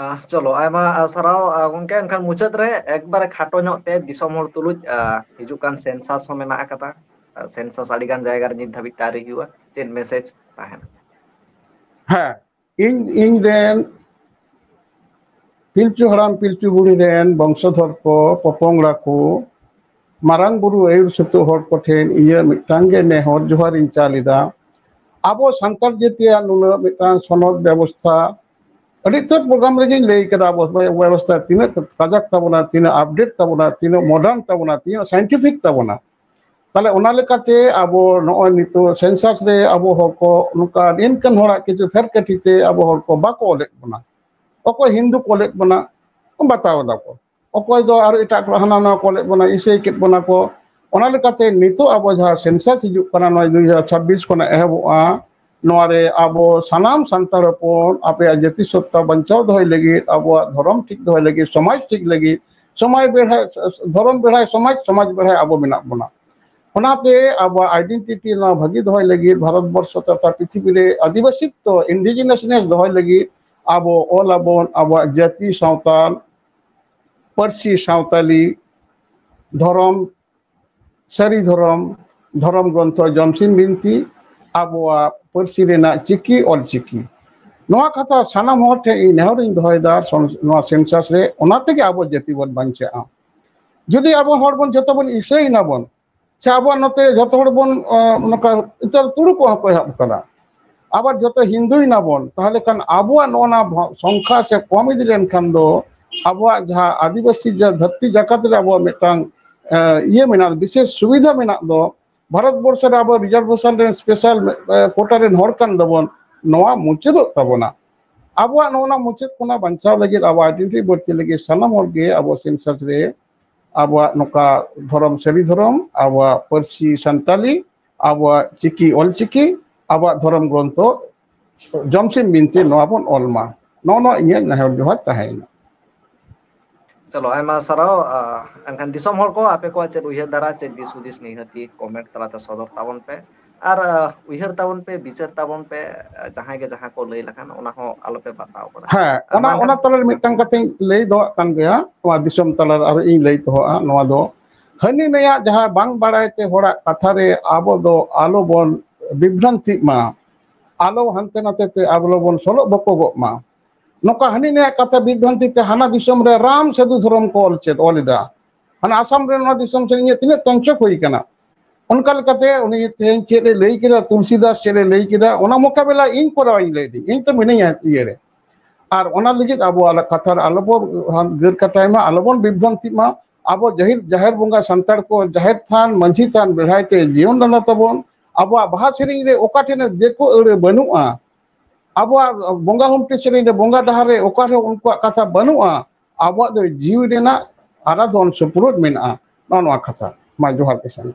ᱟᱦ, ᱪᱚᱞᱚ, ᱟᱭᱢᱟ, ᱟᱦ, ᱥᱟᱨᱦᱟᱣ, ᱟᱦ, ᱜᱚᱝᱠᱮ᱾ ᱮᱱᱠᱷᱟᱱ ᱢᱩᱪᱟᱹᱫ ᱨᱮ ᱮᱠᱵᱟᱨᱮ ᱠᱷᱟᱴᱚ ᱧᱚᱜ ᱛᱮ ᱫᱤᱥᱚᱢ ᱦᱚᱲ ᱛᱩᱞᱩᱡ, ᱟᱦ, ᱦᱤᱡᱩᱜ ᱠᱟᱱ ᱥᱮᱱᱥᱟᱥ ᱦᱚᱸ ᱢᱮᱱᱟᱜ ᱟᱠᱟᱫᱟ᱾ ᱟᱦ, ᱥᱮᱱᱥᱟᱥ ᱟᱹᱰᱤ ᱜᱟᱱ ᱡᱟᱭᱜᱟ ᱨᱮ ᱱᱤᱛ ᱫᱷᱟᱹᱵᱤᱡ ᱛᱮ ᱟᱹᱣᱨᱤ ᱦᱩᱭᱩᱜᱼᱟ᱾ ᱪᱮᱫ ᱢᱮᱥᱮᱡᱽ ᱛᱟᱦᱮᱱᱟ? ᱦᱮᱸ, ᱤᱧ, ᱤᱧ ᱨᱮᱱ ᱯᱤᱞᱪᱩ ᱦᱟᱲᱟᱢ ᱯᱤᱞᱪᱩ ᱵᱩᱲᱦᱤ ᱨᱮᱱ ᱵᱚᱝᱥᱚᱫᱷᱚᱨ ᱠᱚ, ᱯᱚᱯᱚᱝᱲᱟ ᱠᱚ, ᱢᱟᱨᱟᱝ ᱵᱩᱨᱩ ᱟᱹᱭᱩᱨ ᱥᱩᱛᱩᱜ ᱦᱚᱲ ᱠᱚᱴᱷᱮᱱ ᱤᱧᱟᱹᱜ ᱢᱤᱫᱴᱟᱝ ᱜᱮ ᱱᱮᱦᱚᱨ ᱡᱚᱦᱟᱨ ᱤᱧ ᱪᱟᱞ ᱮᱫᱟ᱾ ᱟᱵᱚ ᱥᱟᱱᱛᱟᱲ ᱡᱟᱹᱛᱤᱭᱟᱜ ᱱᱩᱱᱟᱹᱜ ᱢᱤᱫᱴᱟᱝ ᱥᱚᱱᱚᱛ ᱵᱮᱵᱚᱥᱛᱷᱟ, ᱟᱹᱰᱤ ᱩᱛᱟᱹᱨ ᱯᱨᱳᱜᱨᱟᱢ ᱨᱮᱜᱮᱧ ᱞᱟᱹᱭ ᱠᱟᱫᱟ, ᱟᱵᱚ ᱵᱮᱵᱚᱥᱛᱷᱟ ᱛᱤᱱᱟᱹᱜ ᱠᱟᱡᱟᱠ ᱛᱟᱵᱚᱱᱟ, ᱛᱤᱱᱟᱹᱜ ᱟᱯᱰᱮᱴ ᱛᱟᱵᱚᱱᱟ, ᱛᱤᱱᱟᱹᱜ ᱢᱚᱰᱟᱨᱱ ᱛᱟᱵᱚᱱᱟ, ᱛᱤᱱᱟᱹᱜ ᱥᱟᱭᱮᱱᱴᱤᱯᱷᱤᱠ ᱛᱟᱵᱚᱱᱟ᱾ ᱛᱟᱦᱞᱮ ᱚᱱᱟ ᱞᱮᱠᱟᱛᱮ ᱟᱵᱚ ᱱᱚᱜᱼᱚᱭ ᱱᱤᱛᱚᱜ ᱥᱮᱱᱥᱟᱥ ᱨᱮ ᱟᱵᱚ ᱦᱚᱲ ᱠᱚ ᱱᱚᱝᱠᱟ ᱱᱤᱱᱠᱟᱹᱱ ᱦᱚᱲᱟᱜ ᱠᱤᱪᱷᱩ ᱯᱷᱮᱨ ᱠᱟᱹᱴᱷᱤ ᱛᱮ ᱟᱵᱚ ᱦᱚᱲ ᱠᱚ ᱵᱟᱠᱚ ᱚᱞᱮᱫ ᱵᱚᱱᱟ᱾ ᱚᱠᱚᱭ ᱦᱤᱱᱫᱩ ᱠᱚ ᱚᱞᱮᱫ ᱵᱚᱱᱟ, ᱵᱟᱛᱟᱣ ᱮᱫᱟ ᱠᱚ᱾ ᱚᱠᱚᱭ ᱫᱚ ᱟᱨᱚ ᱮᱴᱟᱜ ᱠᱚ ᱦᱟᱱᱟ ᱱᱟᱣᱟ ᱠᱚ ᱚᱞᱮᱫ ᱵᱚᱱᱟ, ᱤᱥᱟᱹᱭ ᱠᱮᱫ ᱵᱚᱱᱟ ᱠᱚ᱾ ᱚᱱᱟ ᱞᱮᱠᱟᱛᱮ ᱱᱤᱛᱚᱜ ᱟᱵᱚ ᱡᱟᱦᱟᱸ ᱥᱮᱱᱥᱟᱥ ᱦᱤᱡᱩᱜ ᱠᱟᱱᱟ, ᱱᱚᱜᱼᱚᱭ ᱫᱩ ᱦᱟᱡᱟᱨ ᱪᱷᱟᱵᱵᱤᱥ ᱠᱷᱚᱱᱟᱜ ᱮᱦᱚᱵᱚᱜᱼᱟ, ᱱᱚᱣᱟ ᱨᱮ ᱟᱵᱚ ᱥᱟᱱᱟᱢ ᱥᱟᱱᱛᱟᱲ ᱦᱚᱯᱚᱱ ᱟᱯᱮᱭᱟᱜ ᱡᱟᱹᱛᱤ ᱥᱚᱛᱛᱟ ᱵᱟᱧᱪᱟᱣ ᱫᱚᱦᱚᱭ ᱞᱟᱹᱜᱤᱫ, ᱟᱵᱚᱣᱟᱜ ᱫᱷᱚᱨᱚᱢ ᱴᱷᱤᱠ ᱫᱚᱦᱚᱭ ᱞᱟᱹᱜᱤᱫ, ᱥᱚᱢᱟᱡᱽ ᱴᱷᱤᱠ ᱞᱟᱹᱜᱤᱫ, ᱥᱚᱢᱟᱡᱽ ᱵᱮᱲᱦᱟᱭ, ᱫᱷᱚᱨᱚᱢ ᱵᱮᱲᱦᱟᱭ ᱥᱚᱢᱟᱡᱽ, ᱥᱚᱢᱟᱡᱽ ᱵᱮᱲᱦᱟᱭ ᱟᱵᱚ ᱢᱮᱱᱟᱜ ᱵᱚᱱᱟ᱾ ᱚᱱᱟᱛᱮ ᱟᱵᱚᱣᱟᱜ ᱟᱭᱰᱮᱱᱴᱤᱴᱤ ᱱᱚᱣᱟ ᱵᱷᱟᱹᱜᱤ ᱫᱚᱦᱚᱭ ᱞᱟᱹᱜᱤᱫ, ᱵᱷᱟᱨᱚᱛ ᱵᱚᱨᱥᱚ ᱛᱚᱛᱷᱟ ᱯᱨᱤᱛᱷᱤᱵᱤ ᱨᱮ ᱟᱹᱫᱤᱵᱟᱹᱥᱤᱛᱛᱚ, ᱤᱱᱰᱤᱡᱤᱱᱟᱥᱱᱮᱥ ᱫᱚᱦᱚᱭ ᱞᱟᱹᱜᱤᱫ ᱟᱵᱚ ᱚᱞ ᱟᱵᱚᱱ, ᱟᱵᱚᱣᱟᱜ ᱡᱟᱹᱛᱤ ᱥᱟᱶᱛᱟᱞ, ᱯᱟᱹᱨᱥᱤ ᱥᱟᱶᱛᱟᱞᱤ, ᱫᱷᱚᱨᱚᱢ, ᱥᱟᱹᱨᱤ ᱫᱷᱚᱨᱚᱢ, ᱫᱷᱚᱨᱚᱢ ᱜᱨᱚᱱᱛᱷᱚ ᱡᱚᱢᱥᱤᱢ ᱵᱤᱱᱛᱤ, ᱟᱵᱚᱣᱟᱜ ᱯᱟᱹᱨᱥᱤ ᱨᱮᱱᱟᱜ ᱪᱤᱠᱤ, ᱚᱞ ᱪᱤᱠᱤ᱾ ᱱᱚᱣᱟ ᱠᱟᱛᱷᱟ ᱥᱟᱱᱟᱢ ᱦᱚᱲ ᱴᱷᱮᱱ ᱤᱧ ᱱᱮᱦᱚᱨᱤᱧ ᱫᱚᱦᱚᱭᱮᱫᱟ, ᱥᱚᱱ-, ᱱᱚᱣᱟ ᱥᱮᱱᱥᱟᱥ ᱨᱮ, ᱚᱱᱟ ᱛᱮᱜᱮ ᱟᱵᱚ ᱡᱟᱹᱛᱤ ᱵᱚᱱ ᱵᱟᱧᱪᱟᱜᱼᱟ᱾ ᱡᱩᱫᱤ ᱟᱵᱚ ᱦᱚᱲ ᱵᱚᱱ ᱡᱚᱛᱚ ᱵᱚᱱ ᱤᱥᱟᱹᱭ ᱱᱟᱵᱚᱱ, ᱥᱮ ᱟᱵᱚᱣᱟᱜ ᱱᱚᱛᱮ ᱡᱚᱛᱚ ᱦᱚᱲ ᱵᱚᱱ, ᱟᱸ, ᱱᱚᱝᱠᱟ ᱤᱛᱟᱹᱨ ᱛᱩᱲᱩᱠ ᱠᱚᱦᱚᱸ ᱠᱚ ᱮᱦᱚᱵ ᱟᱠᱟᱫᱟ, ᱟᱵᱟᱨ ᱡᱚᱛᱚ ᱦᱤᱱᱫᱩᱭ ᱱᱟᱵᱚᱱ, ᱛᱟᱦᱚᱞᱮ ᱠᱷᱟᱱ ᱟᱵᱚᱣᱟᱜ ᱱᱚᱜᱼᱚ ᱱᱟ ᱵᱷᱟ-, ᱥᱚᱝᱠᱷᱟ ᱥᱮ ᱠᱚᱢ ᱤᱫᱤ ᱞᱮᱱᱠᱷᱟᱱ ᱫᱚ ᱟᱵᱚᱣᱟᱜ ᱡᱟᱦᱟᱸ ᱟᱹᱫᱤᱵᱟᱹᱥᱤ ᱡᱟ-, ᱫᱷᱟᱹᱨᱛᱤ ᱡᱟᱠᱟᱛ ᱨᱮ ᱟᱵᱚᱣᱟᱜ ᱢᱤᱫᱴᱟᱝ, ᱮ, ᱤᱭᱟᱹ ᱢᱮᱱᱟᱜᱼᱟ, ᱵᱤᱥᱮᱥ ᱥᱩᱵᱤᱫᱷᱟ ᱢᱮᱱᱟᱜ ᱫᱚ, ᱵᱷᱟᱨᱚᱛ ᱵᱚᱨᱥᱚ ᱨᱮ ᱟᱵᱚ ᱨᱤᱡᱟᱨᱵᱷᱮᱥᱚᱱ ᱨᱮᱱ ᱥᱯᱮᱥᱟᱞ, ᱮ, ᱠᱳᱴᱟ ᱨᱮᱱ ᱦᱚᱲ ᱠᱟᱱ ᱫᱚᱵᱚᱱ, ᱱᱚᱣᱟ ᱢᱩᱪᱟᱹᱫᱚᱜ ᱛᱟᱵᱚᱱᱟ᱾ ᱟᱵᱚᱣᱟᱜ ᱱᱚᱜᱼᱚ ᱱᱟ ᱢᱩᱪᱟᱹᱫ ᱠᱷᱚᱱᱟᱜ ᱵᱟᱧᱪᱟᱣ ᱞᱟᱹᱜᱤᱫ, ᱟᱵᱚ ᱟᱭᱰᱮᱱᱴᱤᱴᱤ ᱵᱟᱹᱲᱛᱤ ᱞᱟᱹᱜᱤᱫ ᱥᱟᱱᱟᱢ ᱦᱚᱲ ᱜᱮ ᱟᱵᱚ ᱥᱮᱱᱥᱟᱥ ᱨᱮ ᱟᱵᱚᱣᱟᱜ ᱱᱚᱝᱠᱟ ᱫᱷᱚᱨᱚᱢ, ᱥᱟᱹᱨᱤ ᱫᱷᱚᱨᱚᱢ, ᱟᱵᱚᱣᱟᱜ ᱯᱟᱹᱨᱥᱤ ᱥᱟᱱᱛᱟᱞᱤ, ᱟᱵᱚᱣᱟᱜ ᱪᱤᱠᱤ ᱚᱞᱪᱤᱠᱤ, ᱟᱵᱚᱣᱟᱜ ᱫᱷᱚᱨᱚᱢ ᱜᱨᱚᱱᱛᱷᱚ ᱡᱚᱢᱥᱤᱢ ᱵᱤᱱᱛᱤ, ᱱᱚᱣᱟ ᱵᱚᱱ ᱚᱞ ᱢᱟ᱾ ᱱᱚᱜᱼᱚ ᱱᱚᱣᱟ ᱤᱧᱟᱹᱜ ᱱᱮᱦᱚᱨ ᱡᱚᱦᱟᱨ ᱛᱟᱦᱮᱸᱭᱮᱱᱟ᱾ ᱪᱚᱞᱚ, ᱟᱭᱢᱟ ᱥᱟᱨᱦᱟᱣ᱾ ᱟᱨ ᱮᱱᱠᱷᱟᱱ ᱫᱤᱥᱚᱢ ᱦᱚᱲ ᱠᱚ, ᱟᱯᱮ ᱠᱚᱣᱟᱜ ᱪᱮᱫ ᱩᱭᱦᱟᱹᱨ ᱫᱷᱟᱨᱟ, ᱪᱮᱫ ᱫᱤᱥ ᱦᱩᱫᱤᱥ, ᱱᱤᱦᱟᱹᱛᱤ ᱠᱚᱢᱮᱱᱴ ᱛᱟᱞᱟᱛᱮ ᱥᱚᱫᱚᱨ ᱛᱟᱵᱚᱱ ᱯᱮ᱾ ᱟᱨ, ᱟᱨ ᱩᱭᱦᱟᱹᱨ ᱛᱟᱵᱚᱱ ᱯᱮ, ᱵᱤᱪᱟᱹᱨ ᱛᱟᱵᱚᱱ ᱯᱮ, ᱡᱟᱦᱟᱸᱭ ᱜᱮ ᱡᱟᱦᱟᱸ ᱠᱚ ᱞᱟᱹᱭ ᱞᱮᱠᱷᱟᱱ ᱚᱱᱟ ᱦᱚᱸ ᱟᱞᱚᱯᱮ ᱵᱟᱛᱟᱣ ᱠᱟᱫᱟ᱾ ᱦᱮᱸ, ᱚᱱᱟ, ᱚᱱᱟ ᱛᱟᱞᱟᱨᱮ ᱢᱤᱫᱴᱟᱝ ᱠᱟᱛᱷᱟᱧ ᱞᱟᱹᱭ ᱫᱚᱦᱚ ᱠᱟᱱ ᱜᱮᱭᱟ, ᱱᱚᱣᱟ ᱫᱤᱥᱚᱢ ᱛᱟᱞᱟᱨᱮ ᱟᱨ ᱤᱧ ᱞᱟᱹᱭ ᱫᱚᱦᱚᱜᱼᱟ᱾ ᱱᱚᱣᱟ ᱫᱚ ᱦᱟᱹᱱᱤ ᱱᱟᱹᱭᱟᱜ ᱡᱟᱦᱟᱸ ᱵᱟᱝ ᱵᱟᱲᱟᱭ ᱛᱮ ᱦᱚᱲᱟᱜ ᱠᱟᱛᱷᱟ ᱨᱮ ᱟᱵᱚ ᱫᱚ ᱟᱞᱚ ᱵᱚᱱ ᱵᱤᱵᱷᱨᱟᱱᱛᱤᱜ ᱢᱟ, ᱟᱞᱚ ᱦᱟᱱᱛᱮ ᱱᱟᱛᱮ ᱛᱮ ᱟᱵᱚ ᱵᱚᱱ ᱥᱚᱞᱚᱜ ᱵᱚᱠᱚᱜᱚᱜ ᱢᱟ᱾ ᱱᱚᱝᱠᱟ ᱦᱟᱹᱱᱤ ᱱᱟᱹᱭᱟᱜ ᱠᱟᱛᱷᱟ ᱵᱤᱵᱷᱨᱟᱱᱛᱤ ᱛᱮ ᱦᱟᱱᱟ ᱫᱤᱥᱚᱢ ᱨᱮ ᱨᱟᱢ ᱥᱟᱹᱫᱷᱩ ᱫᱷᱚᱨᱚᱢ ᱠᱚ ᱚᱞ ᱪᱮᱫ, ᱚᱞ ᱮᱫᱟ᱾ ᱦᱟᱱᱟ ᱟᱥᱟᱢ ᱨᱮ ᱱᱚᱣᱟ ᱫᱤᱥᱚᱢ ᱥᱮᱫ ᱤᱧᱟᱹᱜ ᱛᱤᱱᱟᱹᱜ ᱛᱚᱧᱪᱚᱠ ᱦᱩᱭ ᱠᱟᱱᱟ᱾ ᱚᱱᱠᱟ ᱞᱮᱠᱟᱛᱮ ᱩᱱᱤ ᱛᱮᱦᱮᱧ ᱪᱮᱫ ᱮ ᱞᱟᱹᱭ ᱠᱮᱫᱟ, ᱛᱩᱞᱥᱤᱫᱟᱥ ᱪᱮᱫ ᱮ ᱞᱟᱹᱭ ᱠᱮᱫᱟ, ᱚᱱᱟ ᱢᱚᱠᱟᱵᱮᱞᱟ ᱤᱧ ᱠᱚᱨᱟᱣ ᱤᱧ ᱞᱟᱹᱭ ᱫᱟᱹᱧ, ᱤᱧ ᱛᱚ ᱢᱤᱱᱟᱹᱧᱟ ᱤᱭᱟᱹ ᱨᱮ᱾ ᱟᱨ ᱚᱱᱟ ᱞᱟᱹᱜᱤᱫ ᱟᱵᱚ ᱟᱞᱟᱜ ᱠᱟᱛᱷᱟ ᱨᱮ ᱟᱞᱚᱵᱚᱱ ᱜᱟᱹᱨ ᱠᱟᱴᱟᱭ ᱢᱟ, ᱟᱞᱚᱵᱚᱱ ᱵᱤᱵᱷᱨᱟᱱᱛᱤᱜ ᱢᱟ᱾ ᱟᱵᱚ ᱡᱟᱦᱮᱨ, ᱡᱟᱦᱮᱨ ᱵᱚᱸᱜᱟ ᱥᱟᱱᱛᱟᱲ ᱠᱚ ᱡᱟᱦᱮᱨ ᱛᱷᱟᱱ, ᱢᱟᱹᱡᱷᱤ ᱛᱷᱟᱱ ᱵᱮᱲᱦᱟᱭ ᱛᱮ ᱡᱤᱭᱚᱱ ᱞᱟᱸᱫᱟ ᱛᱟᱵᱚᱱ᱾ ᱟᱵᱚᱣᱟᱜ ᱵᱟᱦᱟ ᱥᱮᱨᱮᱧ ᱨᱮ ᱚᱠᱟ ᱴᱷᱮᱱ ᱫᱤᱠᱩ ᱟᱹᱲᱟᱹ ᱵᱟᱹᱱᱩᱜᱼᱟ᱾ ᱟᱵᱚᱣᱟᱜ ᱵᱚᱸᱜᱟ ᱦᱩᱢᱴᱤ ᱥᱮᱨᱮᱧ ᱨᱮ, ᱵᱚᱸᱜᱟ ᱰᱟᱦᱟᱨ ᱨᱮ ᱚᱠᱟ ᱨᱮᱦᱚᱸ ᱩᱱᱠᱩᱣᱟᱜ ᱠᱟᱛᱷᱟ ᱵᱟᱹᱱᱩᱜᱼᱟ᱾ ᱟᱵᱚᱣᱟᱜ ᱫᱚ ᱡᱤᱣᱤ ᱨᱮᱱᱟᱜ ᱟᱨᱟᱫᱷᱚᱱ ᱥᱩᱯᱩᱨᱩᱫ ᱢᱮᱱᱟᱜᱼᱟ᱾ ᱱᱚᱜᱼᱚ ᱱᱚᱣᱟ ᱠᱟᱛᱷᱟ᱾ ᱢᱟ ᱡᱚᱦᱟᱨ ᱠᱤᱥᱟᱱ᱾